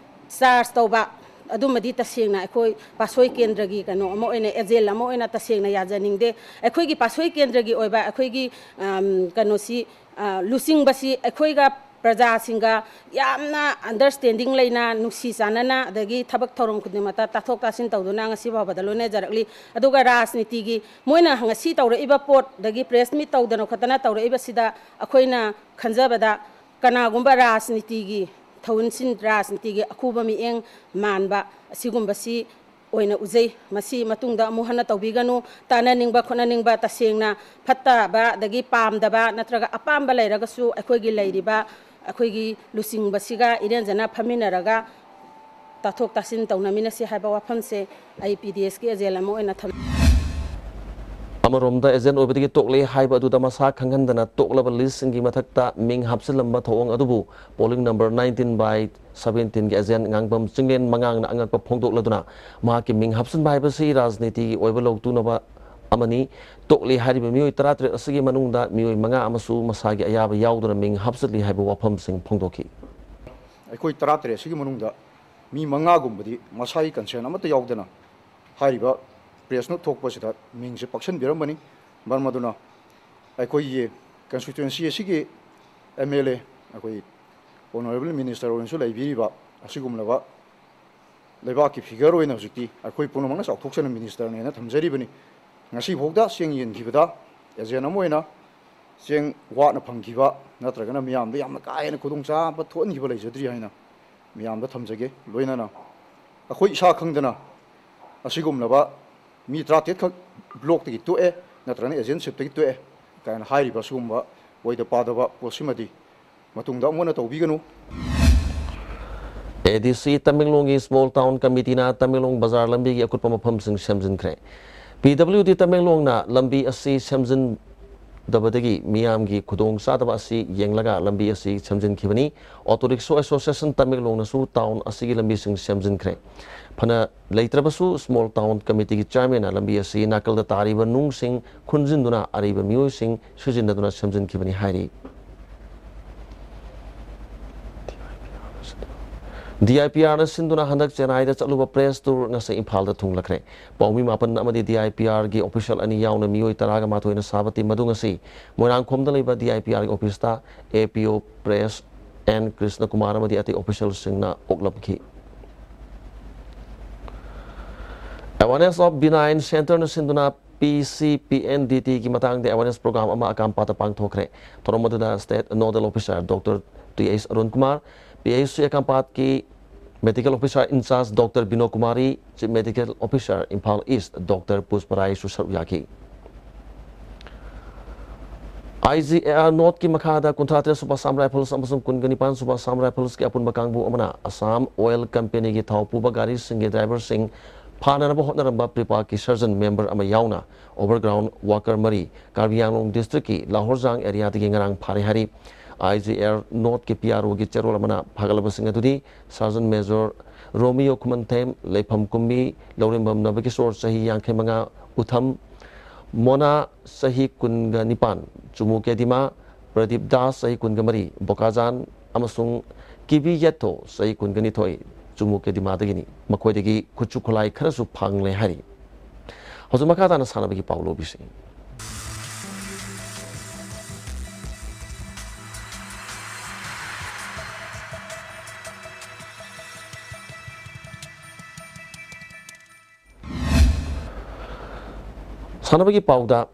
charge ꯇꯧꯕ ꯑꯗꯨꯃꯗꯤ ꯇꯁꯦꯡꯅ ꯑꯩꯈꯣꯏ ꯄꯥꯠꯁꯣꯏ ꯀꯦꯟꯗ꯭ꯔꯒꯤ ꯀꯩꯅꯣ ꯑꯃ ꯑꯣꯏꯅ, agent ꯑꯃ ꯑꯣꯏꯅ ꯇꯁꯦꯡꯅ ꯌꯥꯖꯅꯤꯡꯗꯦ꯫ ꯑꯩꯈꯣꯏꯒꯤ ꯄꯥꯠꯁꯣꯏ ꯀꯦꯟꯗ꯭ꯔꯒꯤ ꯑꯣꯏꯕ ꯑꯩꯈꯣꯏꯒꯤ, ꯑꯝ, ꯀꯩꯅꯣꯁꯤ, ꯑ, ꯂꯨꯆꯤꯡꯕꯁꯤ ꯑꯩꯈꯣꯏꯒ ꯄ꯭ꯔꯖꯥꯁꯤꯡꯒ ꯌꯥꯝꯅ understanding ꯂꯩꯅ, ꯅꯨꯡꯁꯤ ꯆꯥꯟꯅꯅ, ꯑꯗꯒꯤ ꯊꯕꯛ ꯊꯧꯔꯝ ꯈꯨꯗꯤꯡꯃꯛꯇ ꯇꯥꯊꯣꯛ ꯇꯥꯁꯤꯟ ꯇꯧꯗꯨꯅ ꯉꯁꯤ ꯐꯥꯎꯕꯗ ꯂꯣꯏꯅꯖꯔꯛꯂꯤ꯫ ꯑꯗꯨꯒ ꯔꯥꯖꯅꯤꯇꯤꯒꯤ ꯃꯣꯏꯅ ꯉꯁꯤ ꯇꯧꯔꯛꯏꯕ ꯄꯣꯠ, ꯑꯗꯒꯤ press meet ꯇꯧꯗꯅ ꯈꯣꯠꯇꯅ ꯇꯧꯔꯛꯏꯕꯁꯤꯗ ꯑꯩꯈꯣꯏꯅ ꯈꯟꯖꯕꯗ ꯀꯅꯥꯒꯨꯝꯕ ꯔꯥꯖꯅꯤꯇꯤꯒꯤ ꯊꯧꯑꯣꯡꯁꯤꯡ, ꯔꯥꯖꯅꯤꯇꯤꯒꯤ ꯑꯈꯨꯕ ꯃꯤꯠꯌꯦꯡ ꯃꯥꯟꯕ ꯑꯁꯤꯒꯨꯝꯕꯁꯤ ꯑꯣꯏꯅ ꯎꯖꯩ꯫ ꯃꯁꯤ ꯃꯇꯨꯡꯗ ꯑꯃꯨꯛ ꯍꯟꯅ ꯇꯧꯕꯤꯒꯅꯨ꯫ ꯇꯥꯟꯅꯅꯤꯡꯕ ꯈꯣꯠꯅꯅꯤꯡꯕ, ꯇꯁꯦꯡꯅ ꯐꯠꯇꯕ ꯑꯗꯒꯤ ꯄꯥꯝꯗꯕ ꯅꯠꯇ꯭ꯔꯒ ꯑꯄꯥꯝꯕ ꯂꯩꯔꯒꯁꯨ ꯑꯩꯈꯣꯏꯒꯤ ꯂꯩꯔꯤꯕ ꯑꯩꯈꯣꯏꯒꯤ ꯂꯨꯆꯤꯡꯕꯁꯤꯒ ꯏꯔꯦꯟꯖꯅ ꯐꯝꯃꯤꯟꯅꯔꯒ ꯇꯥꯊꯣꯛ ꯇꯥꯁꯤꯟ ꯇꯧꯅꯃꯤꯟꯅꯁꯤ ꯍꯥꯏꯕ ꯋꯥꯐꯝꯁꯦ ꯑꯩ P D Sꯀꯤ agent ꯑꯃ ꯑꯣꯏꯅ ꯊꯝ ꯑꯃꯔꯣꯝꯗ, ꯑꯦꯖꯦꯟ ꯑꯣꯏꯕꯗꯒꯤ ꯇꯣꯛꯂꯦ ꯍꯥꯏꯕ ꯑꯗꯨꯗ ꯃꯁꯥ ꯈꯪꯍꯟꯗꯅ ꯇꯣꯛꯂꯕ ꯂꯤꯁꯁꯤꯡꯒꯤ ꯃꯊꯛꯇ ꯃꯤꯡ ꯍꯥꯞꯆꯤꯜꯂꯝꯕ ꯊꯧꯑꯣꯡ ꯑꯗꯨꯕꯨ polling number nineteen by seventeen ꯒꯤ ꯑꯦꯖꯦꯟ ꯉꯥꯡꯕꯝ ꯆꯤꯡꯂꯦꯟ ꯃꯉꯥꯡꯅ ꯑꯉꯛꯄ ꯐꯣꯡꯗꯣꯛꯂꯗꯨꯅ ꯃꯍꯥꯛꯀꯤ ꯃꯤꯡ ꯍꯥꯞꯆꯤꯟꯕ ꯍꯥꯏꯕꯁꯤ ꯔꯥꯖꯅꯤꯇꯤꯒꯤ ꯑꯣꯏꯕ ꯂꯧꯇꯨꯅꯕ ꯑꯃꯅꯤ꯫ ꯇꯣꯛꯂꯤ ꯍꯥꯏꯔꯤꯕ ꯃꯤꯑꯣꯏ ꯇꯔꯥꯇꯔꯦꯠ ꯑꯁꯤꯒꯤ ꯃꯅꯨꯡꯗ ꯃꯤꯑꯣꯏ ꯃꯉꯥ ꯑꯃꯁꯨ ꯃꯁꯥꯒꯤ ꯑꯌꯥꯕ ꯌꯥꯎꯗꯅ ꯃꯤꯡ ꯍꯥꯞꯆꯤꯜꯂꯤ ꯍꯥꯏꯕ ꯋꯥꯐꯝꯁꯤꯡ ꯐꯣꯡꯗꯣꯛꯈꯤ꯫ ꯑꯩꯈꯣꯏ ꯇꯔꯥꯇꯔꯦꯠ ꯑꯁꯤꯒꯤ ꯃꯅꯨꯡꯗ ꯃꯤ ꯃꯉꯥꯒꯨꯝꯕꯗꯤ ꯃꯁꯥꯒꯤ consent ꯑꯃꯠꯇ ꯌꯥꯎꯗꯅ ꯍꯥꯏꯔꯤꯕ press note ꯊꯣꯛꯄꯁꯤꯗ ꯃꯤꯡꯁꯦ ꯄꯛꯁꯟꯕꯤꯔꯝꯕꯅꯤ꯫ ꯃꯔꯝ ꯑꯗꯨꯅ ꯑꯩꯈꯣꯏꯒꯤ constituency ꯑꯁꯤꯒꯤ M L A, ꯑꯩꯈꯣꯏ honourable minister ꯑꯣꯏꯅꯁꯨ ꯂꯩꯕꯤꯔꯤꯕ ꯑꯁꯤꯒꯨꯝꯂꯕ ꯂꯩꯕꯥꯛꯀꯤ figure ꯑꯣꯏꯅ ꯍꯧꯖꯤꯛꯇꯤ ꯑꯩꯈꯣꯏ ꯄꯨꯝꯅꯃꯛꯅ ꯆꯥꯎꯊꯣꯛꯆꯅ ministerꯅꯦꯅ ꯊꯝꯖꯔꯤꯕꯅꯤ꯫ ꯉꯁꯤꯐꯥꯎꯗ ꯆꯦꯡ ꯌꯦꯟꯈꯤꯕꯗ agent ꯑꯃ ꯑꯣꯏꯅ ꯆꯦꯡ ꯋꯥꯠꯅ ꯐꯪꯈꯤꯕ ꯅꯠꯇ꯭ꯔꯒꯅ ꯃꯤꯌꯥꯝꯗ ꯌꯥꯝꯅ ꯀꯥ ꯍꯦꯟꯅ ꯈꯨꯗꯣꯡꯆꯥꯕ ꯊꯣꯛꯍꯟꯈꯤꯕ ꯂꯩꯖꯗ꯭ꯔꯤ ꯍꯥꯏꯅ ꯃꯤꯌꯥꯝꯗ ꯊꯝꯖꯒꯦ꯫ ꯂꯣꯏꯅꯅ ꯑꯩꯈꯣꯏ ꯏꯁꯥ ꯈꯪꯗꯅ ꯑꯁꯤꯒꯨꯝꯂꯕ ꯃꯤ ꯇꯔꯥꯇꯔꯦꯠ ꯈꯛ blockꯇꯒꯤ ꯇꯣꯛꯑꯦ ꯅꯠꯇ꯭ꯔꯒꯅ agentshipꯇꯒꯤ ꯇꯣꯛꯑꯦ ꯀꯥꯏꯅ ꯍꯥꯏꯔꯤꯕ ꯑꯁꯤꯒꯨꯝꯕ ꯑꯣꯏꯗ ꯄꯥꯗꯕ ꯄꯣꯠꯁꯤꯃꯗꯤ ꯃꯇꯨꯡꯗ ꯑꯃꯨꯛ ꯍꯟꯅ ꯇꯧꯕꯤꯒꯅꯨ꯫ ADC ꯇꯃꯦꯡꯂꯣꯡꯒꯤ small town committeeꯅ ꯇꯃꯦꯡꯂꯣꯡ ꯕꯖꯥꯔ ꯂꯝꯕꯤꯒꯤ ꯑꯀꯨꯠꯄ ꯃꯐꯝꯁꯤꯡ ꯁꯦꯝꯖꯤꯟꯈ꯭ꯔꯦ꯫ PWD ꯇꯃꯦꯡꯂꯣꯡꯅ ꯂꯝꯕꯤ ꯑꯁꯤ ꯁꯦꯝꯖꯤꯟꯗꯕꯗꯒꯤ ꯃꯤꯌꯥꯝꯒꯤ ꯈꯨꯗꯣꯡꯆꯥꯗꯕ ꯑꯁꯤ ꯌꯦꯡꯂꯒ ꯂꯝꯕꯤ ꯑꯁꯤ ꯁꯦꯝꯖꯤꯟꯈꯤꯕꯅꯤ꯫ Auto Rickshaw Association ꯇꯃꯦꯡꯂꯣꯡꯅꯁꯨ town ꯑꯁꯤꯒꯤ ꯂꯝꯕꯤꯁꯤꯡ ꯁꯦꯝꯖꯤꯟꯈ꯭ꯔꯦ꯫ ꯐꯅ ꯂꯩꯇ꯭ꯔꯕꯁꯨ, small town committeeꯒꯤ chairmanꯅ ꯂꯝꯕꯤ ꯑꯁꯤ ꯅꯥꯀꯜꯗ ꯇꯥꯔꯤꯕ ꯅꯨꯡꯁꯤꯡ ꯈꯨꯟꯖꯤꯟꯗꯨꯅ ꯑꯔꯩꯕ ꯃꯤꯑꯣꯏꯁꯤꯡ ꯁꯤꯖꯤꯟꯅꯗꯨꯅ ꯁꯦꯝꯖꯤꯟꯈꯤꯕꯅꯤ ꯍꯥꯏꯔꯤ꯫ DIPRꯅ ꯁꯤꯟꯗꯨꯅ ꯍꯟꯗꯛ ꯆꯦꯟꯅꯥꯏꯗ ꯆꯠꯂꯨꯕ press tour ꯉꯁꯤ ꯏꯝꯐꯥꯜꯗ ꯊꯨꯡꯂꯈ꯭ꯔꯦ꯫ ꯄꯥꯎꯃꯤ ꯃꯥꯄꯟ ꯑꯃꯗꯤ DIPRꯒꯤ official ꯑꯅꯤ ꯌꯥꯎꯅ ꯃꯤꯑꯣꯏ ꯇꯔꯥꯒ ꯃꯥꯊꯣꯏꯅ ꯁꯥꯕ team ꯑꯗꯨ ꯉꯁꯤ ꯃꯣꯏꯔꯥꯡꯈꯣꯝꯗ ꯂꯩꯕ DIPRꯒꯤ officeꯇ APO, press, N Krishna Kumar ꯑꯃꯗꯤ ꯑꯇꯩ officialꯁꯤꯡꯅ ꯑꯣꯛꯂꯝꯈꯤ꯫ Awareness of Benign Centreꯅ ꯁꯤꯟꯗꯨꯅ PCPNDTꯒꯤ ꯃꯇꯥꯡꯗ awareness program ꯑꯃ ꯑꯀꯥꯝꯄꯥꯠꯇ ꯄꯥꯡꯊꯣꯛꯈ꯭ꯔꯦ꯫ ꯊꯧꯔꯝ ꯑꯗꯨꯗ state nodal officer Doctor Th Arun Kumar, PHC ꯑꯀꯥꯝꯄꯥꯠꯀꯤ medical officer in charge Doctor ꯕꯤꯅꯣ Kumari, Chief Medical Officer Imphal East Doctor ꯄꯨꯁꯄꯔꯥꯏꯁꯨ ꯁꯔꯨꯛ ꯌꯥꯈꯤ꯫ IGAR noteꯀꯤ ꯃꯈꯥꯗ ꯀꯨꯟꯊ꯭ꯔꯥ ꯇꯔꯦꯠ ꯁꯨꯕ Assam Rifles ꯑꯃꯁꯨꯡ ꯀꯨꯟꯒ ꯅꯤꯄꯥꯟ ꯁꯨꯕ Assam Riflesꯀꯤ ꯑꯄꯨꯟꯕ ꯀꯥꯡꯕꯨ ꯑꯃꯅ Assam Oil Companyꯒꯤ ꯊꯥꯎ ꯄꯨꯕ ꯒꯥꯔꯤꯁꯤꯡꯒꯤ driverꯁꯤꯡ ꯐꯥꯅꯅꯕ ꯍꯣꯠꯅꯔꯝꯕ ꯄ꯭ꯔꯤꯄꯥꯛꯀꯤ ꯁꯔꯖꯟ ꯃꯦꯝꯕꯔ ꯑꯃ ꯌꯥꯎꯅ overground worker ꯃꯔꯤ ꯀꯥꯔꯕꯤ ꯑꯪꯂꯣꯡ ꯗꯤꯁꯇ꯭ꯔꯤꯛꯀꯤ ꯂꯥꯍꯣꯔꯖꯥꯡ ꯑꯦꯔꯤꯌꯥꯗꯒꯤ ꯉꯔꯥꯡ ꯐꯥꯔꯦ ꯍꯥꯏꯔꯤ꯫ ꯑꯥꯏ ꯖꯤ ꯑꯦꯜ ꯅꯣꯔꯠꯀꯤ ꯄꯤ ꯑꯥꯔ ꯑꯣꯒꯤ ꯆꯦꯔꯣꯜ ꯑꯃꯅ ꯐꯥꯒꯠꯂꯕꯁꯤꯡ ꯑꯗꯨꯗꯤ ꯁꯔꯖꯟ ꯃꯦꯖꯣꯔ ꯔꯣꯃꯤꯌꯣ ꯈꯨꯃꯟꯊꯦꯝ, ꯂꯩꯐꯝ ꯀꯨꯝꯕꯤ, ꯂꯧꯔꯦꯝꯕꯝ ꯅꯕꯀꯤꯁꯣꯔ, ꯆꯍꯤ ꯌꯥꯡꯈꯩ ꯃꯉꯥ, ꯎꯊꯝ, ꯃꯣꯅꯥ, ꯆꯍꯤ ꯀꯨꯟꯒ ꯅꯤꯄꯥꯟ, ꯆꯨꯃꯨ ꯀꯦꯗꯤꯃꯥ, ꯄ꯭ꯔꯗꯤꯞ ꯗꯥꯁ, ꯆꯍꯤ ꯀꯨꯟꯒ ꯃꯔꯤ, ꯕꯣꯀꯥꯖꯥꯟ, ꯑꯃꯁꯨꯡ ꯀꯤꯕꯤ ꯌꯦꯠꯊꯣ, ꯆꯍꯤ ꯀꯨꯟꯒ ꯅꯤꯊꯣꯏ, ꯆꯨꯃꯨ ꯀꯦꯗꯤꯃꯥꯗꯒꯤꯅꯤ꯫ ꯃꯈꯣꯏꯗꯒꯤ ꯈꯨꯠꯁꯨ ꯈꯨꯠꯂꯥꯏ ꯈꯔꯁꯨ ꯐꯪꯂꯦ ꯍꯥꯏꯔꯤ꯫ ꯍꯧꯖꯤꯛ ꯃꯈꯥ ꯇꯥꯅ ꯁꯥꯟꯅꯕꯒꯤ ꯄꯥꯎ ꯂꯧꯕꯤꯁꯤ꯫ ꯁꯥꯟꯅꯕꯒꯤ ꯄꯥꯎꯗ,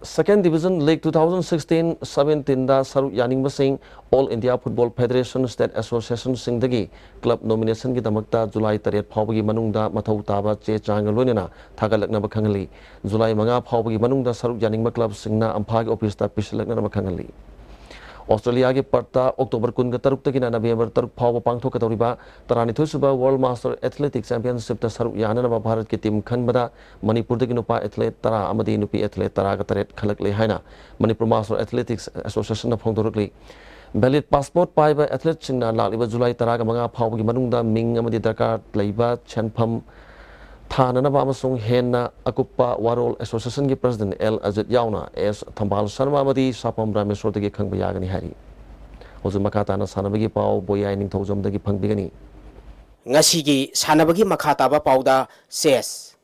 Second Division League two thousand sixteen seventeenꯗ ꯁꯔꯨꯛ ꯌꯥꯅꯤꯡꯕꯁꯤꯡ All India Football Federation State Associationꯁꯤꯡꯗꯒꯤ club nominationꯒꯤꯗꯃꯛꯇ ꯖꯨꯂꯥꯏ ꯇꯔꯦꯠ ꯐꯥꯎꯕꯒꯤ ꯃꯅꯨꯡꯗ ꯃꯊꯧ ꯇꯥꯕ ꯆꯦ ꯆꯥꯡꯒ ꯂꯣꯏꯅꯅ ꯊꯥꯒꯠꯂꯛꯅꯕ ꯈꯪꯍꯜꯂꯤ꯫ ꯖꯨꯂꯥꯏ ꯃꯉꯥ ꯐꯥꯎꯕꯒꯤ ꯃꯅꯨꯡꯗ ꯁꯔꯨꯛ ꯌꯥꯅꯤꯡꯕ clubꯁꯤꯡꯅ ꯑꯝꯐꯥꯒꯤ officeꯇ ꯄꯤꯁꯤꯜꯂꯛꯅꯕ ꯈꯪꯍꯜꯂꯤ꯫ ꯑꯣꯁꯇ꯭ꯔꯦꯂꯤꯌꯥꯒꯤ ꯄꯔꯠꯇ ꯑꯣꯛꯇꯣꯕꯔ ꯀꯨꯟꯒ ꯇꯔꯨꯛꯇꯒꯤꯅ ꯅꯕꯦꯝꯕꯔ ꯇꯔꯨꯛ ꯐꯥꯎꯕ ꯄꯥꯡꯊꯣꯛꯀꯗꯧꯔꯤꯕ ꯇꯔꯥꯅꯤꯊꯣꯏꯁꯨꯕ World Master Athletic Championshipꯇ ꯁꯔꯨꯛ ꯌꯥꯅꯅꯕ ꯚꯥꯔꯠꯀꯤ team ꯈꯟꯕꯗ ꯃꯅꯤꯄꯨꯔꯗꯒꯤ ꯅꯨꯄꯥ athlete ꯇꯔꯥ ꯑꯃꯗꯤ ꯅꯨꯄꯤ athlete ꯇꯔꯥꯒ ꯇꯔꯦꯠ ꯈꯜꯂꯛꯂꯦ ꯍꯥꯏꯅ Manipur Master Athletics Associationꯅ ꯐꯣꯡꯗꯣꯔꯛꯂꯤ꯫ Valid passport ꯄꯥꯏꯕ athleteꯁꯤꯡꯅ ꯂꯥꯛꯂꯤꯕ ꯖꯨꯂꯥꯏ ꯇꯔꯥꯒ ꯃꯉꯥ ꯐꯥꯎꯕꯒꯤ ꯃꯅꯨꯡꯗ ꯃꯤꯡ ꯑꯃꯗꯤ ꯗꯔꯀꯥꯔ ꯂꯩꯕ ꯁꯦꯟꯐꯝ ꯊꯥꯅꯅꯕ ꯑꯃꯁꯨꯡ ꯍꯦꯟꯅ ꯑꯀꯨꯞꯄ ꯋꯥꯔꯣꯜ associationꯒꯤ president ꯑꯦꯜ ꯑꯖꯤꯠ ꯌꯥꯎꯅ ꯑꯦꯁ ꯊꯝꯕꯥꯜ ꯁꯔꯃ ꯑꯃꯗꯤ ꯁꯥꯄꯝ ꯔꯥꯃꯦꯁꯣꯔꯗꯒꯤ ꯈꯪꯕ ꯌꯥꯒꯅꯤ ꯍꯥꯏꯔꯤ꯫ ꯍꯧꯖꯤꯛ ꯃꯈꯥ ꯇꯥꯅ ꯁꯥꯟꯅꯕꯒꯤ ꯄꯥꯎ ꯕꯣꯌꯥꯏ ꯅꯤꯡꯊꯧꯖꯝꯗꯒꯤ ꯐꯪꯕꯤꯒꯅꯤ꯫ ꯉꯁꯤꯒꯤ ꯁꯥꯟꯅꯕꯒꯤ ꯃꯈꯥ ꯇꯥꯕ ꯄꯥꯎꯗ chess꯫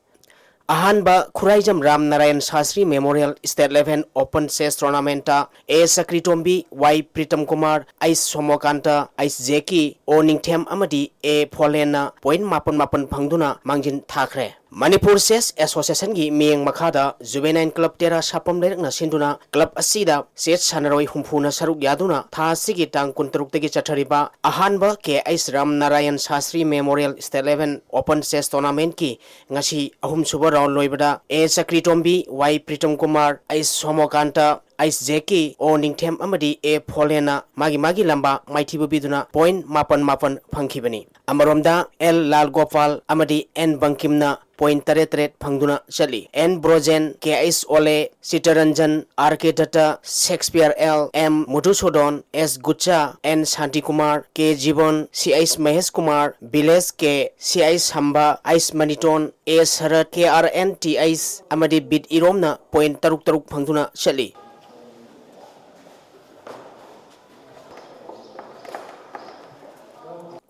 ꯑꯍꯥꯟꯕ ꯈꯨꯔꯥꯏꯖꯝ Ram Narayan Shastri Memorial State Eleven Open Chess Tournamentꯇ ꯑꯦ ꯆꯀ꯭ꯔꯤꯇꯣꯝꯕꯤ, Y Pritam Kumar, H Somokanta, H Jeki, O Ningthem ꯑꯃꯗꯤ ꯑꯦ ꯐꯣꯂꯦꯟꯅ point ꯃꯥꯄꯟ ꯃꯥꯄꯟ ꯐꯪꯗꯨꯅ ꯃꯥꯡꯖꯤꯟ ꯊꯥꯈ꯭ꯔꯦ꯫ ꯃꯅꯤꯄꯨꯔ Chess Associationꯒꯤ ꯃꯤꯠꯌꯦꯡ ꯃꯈꯥꯗ Juvenile Club ꯇꯦꯔꯥ ꯁꯥꯄꯝ ꯂꯩꯔꯛꯅ ꯁꯤꯟꯗꯨꯅ club ꯑꯁꯤꯗ chess ꯁꯥꯟꯅꯔꯣꯏ ꯍꯨꯝꯐꯨꯅ ꯁꯔꯨꯛ ꯌꯥꯗꯨꯅ ꯊꯥ ꯑꯁꯤꯒꯤ ꯇꯥꯡ ꯀꯨꯟꯇꯔꯨꯛꯇꯒꯤ ꯆꯠꯊꯔꯤꯕ ꯑꯍꯥꯟꯕ K H Ram Narayan Shastri Memorial State Eleven Open Chess Tournamentꯀꯤ ꯉꯁꯤ ꯑꯍꯨꯝꯁꯨꯕ round ꯂꯣꯏꯕꯗ ꯑꯦ ꯆꯀ꯭ꯔꯤꯇꯣꯝꯕꯤ, Y Pritam Kumar, H Somokanta, H Jeki, O Ningthem ꯑꯃꯗꯤ ꯑꯦ ꯐꯣꯂꯦꯟꯅ ꯃꯥꯒꯤ ꯃꯥꯒꯤ ꯂꯝꯕꯥ ꯃꯥꯏꯊꯤꯕ ꯄꯤꯗꯨꯅ point ꯃꯥꯄꯟ ꯃꯥꯄꯟ ꯐꯪꯈꯤꯕꯅꯤ꯫ ꯑꯃꯔꯣꯝꯗ ꯑꯦꯜ ꯂꯥꯜ ꯒꯣꯄꯥꯜ ꯑꯃꯗꯤ ꯑꯦꯟ ꯕꯪꯀꯤꯝꯅ point ꯇꯔꯦꯠ ꯇꯔꯦꯠ ꯐꯪꯗꯨꯅ ꯆꯠꯂꯤ꯫ N Brojen, K H Ole, Chittaranjan, R K Dutta, Shakespeare L, M Madhusudan, S Gutcha, N Shantikumar, K Jibon, C H Mahesh Kumar, village K, C H Samba, H Maniton, A Sarat, K R N T H ꯑꯃꯗꯤ ꯕꯤꯠ ꯏꯔꯣꯝꯅ point ꯇꯔꯨꯛ ꯇꯔꯨꯛ ꯐꯪꯗꯨꯅ ꯆꯠꯂꯤ꯫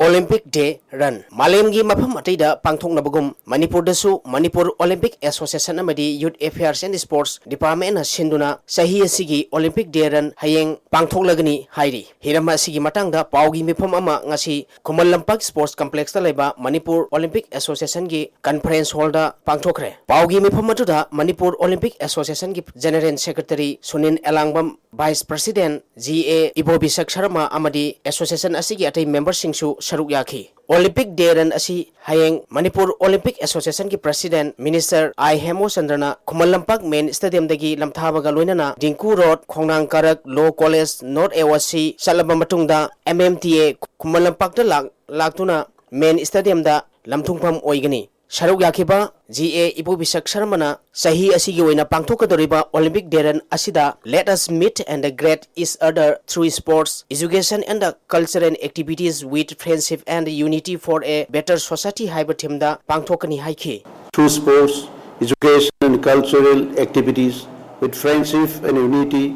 Olympic Day Run꯫ ꯃꯥꯂꯦꯝꯒꯤ ꯃꯐꯝ ꯑꯇꯩꯗ ꯄꯥꯡꯊꯣꯛꯅꯕꯒꯨꯝ ꯃꯅꯤꯄꯨꯔꯗꯁꯨ ꯃꯅꯤꯄꯨꯔ Olympic Association ꯑꯃꯗꯤ Youth Affairs and Sports Department ꯅ ꯁꯤꯟꯗꯨꯅ ꯆꯍꯤ ꯑꯁꯤꯒꯤ Olympic Day Run ꯍꯌꯦꯡ ꯄꯥꯡꯊꯣꯛꯂꯒꯅꯤ ꯍꯥꯏꯔꯤ꯫ ꯍꯤꯔꯝ ꯑꯁꯤꯒꯤ ꯃꯇꯥꯡꯗ ꯄꯥꯎꯒꯤ ꯃꯤꯐꯝ ꯑꯃ ꯉꯁꯤ ꯈꯨꯃꯟ ꯂꯝꯄꯥꯛ Sports Complex ꯇ ꯂꯩꯕ ꯃꯅꯤꯄꯨꯔ Olympic Association ꯒꯤ conference hall ꯗ ꯄꯥꯡꯊꯣꯛꯈ꯭ꯔꯦ꯫ ꯄꯥꯎꯒꯤ ꯃꯤꯐꯝ ꯑꯗꯨꯗ ꯃꯅꯤꯄꯨꯔ Olympic Association ꯒꯤ General Secretary Sunil Elangbam, Vice President G A Ibobisak Sharma ꯑꯃꯗꯤ association ꯑꯁꯤꯒꯤ ꯑꯇꯩ member ꯁꯤꯡꯁꯨ ꯁꯔꯨꯛ ꯌꯥꯈꯤ꯫ Olympic Day Run ꯑꯁꯤ ꯍꯌꯦꯡ ꯃꯅꯤꯄꯨꯔ Olympic Association ꯒꯤ President Minister ꯑꯥꯏ ꯍꯦꯃꯣꯆꯟꯗ꯭ꯔꯅ ꯈꯨꯃꯟ ꯂꯝꯄꯥꯛ Main Stadium ꯗꯒꯤ ꯂꯝꯊꯥꯕꯒ ꯂꯣꯏꯅꯅ ꯗꯤꯡꯀꯨ ꯔꯣꯗ, ꯈꯣꯡꯅꯥꯡ ꯀꯥꯔꯛ, Law College, North A O C ꯆꯠꯂꯕ ꯃꯇꯨꯡꯗ M M T A ꯈꯨꯃꯟ ꯂꯝꯄꯥꯛꯇ ꯂꯥꯛ-, ꯂꯥꯛꯇꯨꯅ Main Stadium ꯗ ꯂꯝꯊꯨꯡꯐꯝ ꯑꯣꯏꯒꯅꯤ꯫ ꯁꯔꯨꯛ ꯌꯥꯈꯤꯕ ꯖꯤ ꯑꯦ ꯏꯕꯣꯕꯤꯁꯛ ꯁꯔꯃꯅ ꯆꯍꯤ ꯑꯁꯤꯒꯤ ꯑꯣꯏꯅ ꯄꯥꯡꯊꯣꯛꯀꯗꯧꯔꯤꯕ Olympic Day Run ꯑꯁꯤꯗ "Let us meet and greet each other through sports, education and cultural activities with friendship and unity for a better society" ꯍꯥꯏꯕ theme ꯗ ꯄꯥꯡꯊꯣꯛꯀꯅꯤ ꯍꯥꯏꯈꯤ꯫ Through sports, education and cultural activities with friendship and unity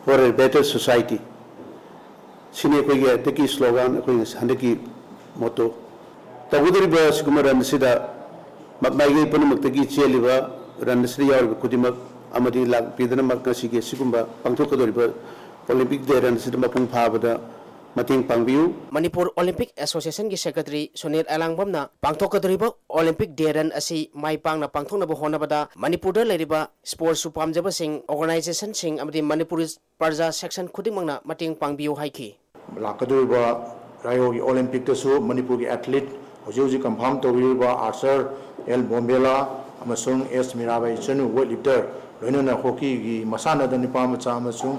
for a better society꯫ ꯁꯤꯅꯤ ꯑꯩꯈꯣꯏꯒꯤ ꯍꯟꯗꯛꯀꯤ slogan, ꯑꯩꯈꯣꯏ ꯉꯁꯤ ꯍꯟꯗꯛꯀꯤ motto꯫ ꯇꯧꯒꯗꯧꯔꯤꯕ ꯑꯁꯤꯒꯨꯝꯕ run ꯑꯁꯤꯗ ꯃ-, ꯃꯥꯏꯀꯩ ꯄꯨꯝꯅꯃꯛꯇꯒꯤ ꯆꯦꯜꯂꯤꯕ run ꯑꯁꯤꯗ ꯌꯥꯎꯔꯤꯕ ꯈꯨꯗꯤꯡꯃꯛ ꯑꯃꯗꯤ ꯂꯥꯛꯄꯤꯗꯅꯃꯛ ꯉꯁꯤꯒꯤ ꯑꯁꯤꯒꯨꯝꯕ ꯄꯥꯡꯊꯣꯛꯀꯗꯧꯔꯤꯕ Olympic Day Run ꯑꯁꯤꯗ ꯃꯄꯨꯡ ꯐꯥꯕꯗ ꯃꯇꯦꯡ ꯄꯥꯡꯕꯤꯌꯨ꯫ ꯃꯅꯤꯄꯨꯔ Olympic Association ꯒꯤ Secretary Sunil ꯑꯦꯂꯥꯡꯕꯝꯅ ꯄꯥꯡꯊꯣꯛꯀꯗꯧꯔꯤꯕ Olympic Day Run ꯑꯁꯤ ꯃꯥꯏ ꯄꯥꯛꯅ ꯄꯥꯡꯊꯣꯛꯅꯕ ꯍꯣꯠꯅꯕꯗ ꯃꯅꯤꯄꯨꯔꯗ ꯂꯩꯔꯤꯕ sports ꯁꯨ ꯄꯥꯝꯖꯕꯁꯤꯡ, organization ꯁꯤꯡ ꯑꯃꯗꯤ ꯃꯅꯤꯄꯨꯔꯤ ꯄ꯭ꯔꯖꯥ section ꯈꯨꯗꯤꯡꯃꯛꯅ ꯃꯇꯦꯡ ꯄꯥꯡꯕꯤꯌꯨ ꯍꯥꯏꯈꯤ꯫ ꯂꯥꯛꯀꯗꯧꯔꯤꯕ ꯔꯥꯏꯑꯣꯒꯤ Olympic ꯇꯁꯨ ꯃꯅꯤꯄꯨꯔꯒꯤ athlete, ꯍꯧꯖꯤꯛ ꯍꯧꯖꯤꯛ confirm ꯇꯧꯕꯤꯔꯤꯕ archer ꯑꯦꯜ ꯕꯣꯝꯕꯦꯂꯥ ꯑꯃꯁꯨꯡ ꯑꯦꯁ ꯃꯤꯔꯥꯕꯥꯏ ꯆꯅꯨ, weight lifter, ꯂꯣꯏꯅꯅ ꯍꯣꯀꯤꯒꯤ ꯃꯁꯥꯟꯅꯗ ꯅꯨꯄꯥ ꯃꯆꯥ ꯑꯃꯁꯨꯡ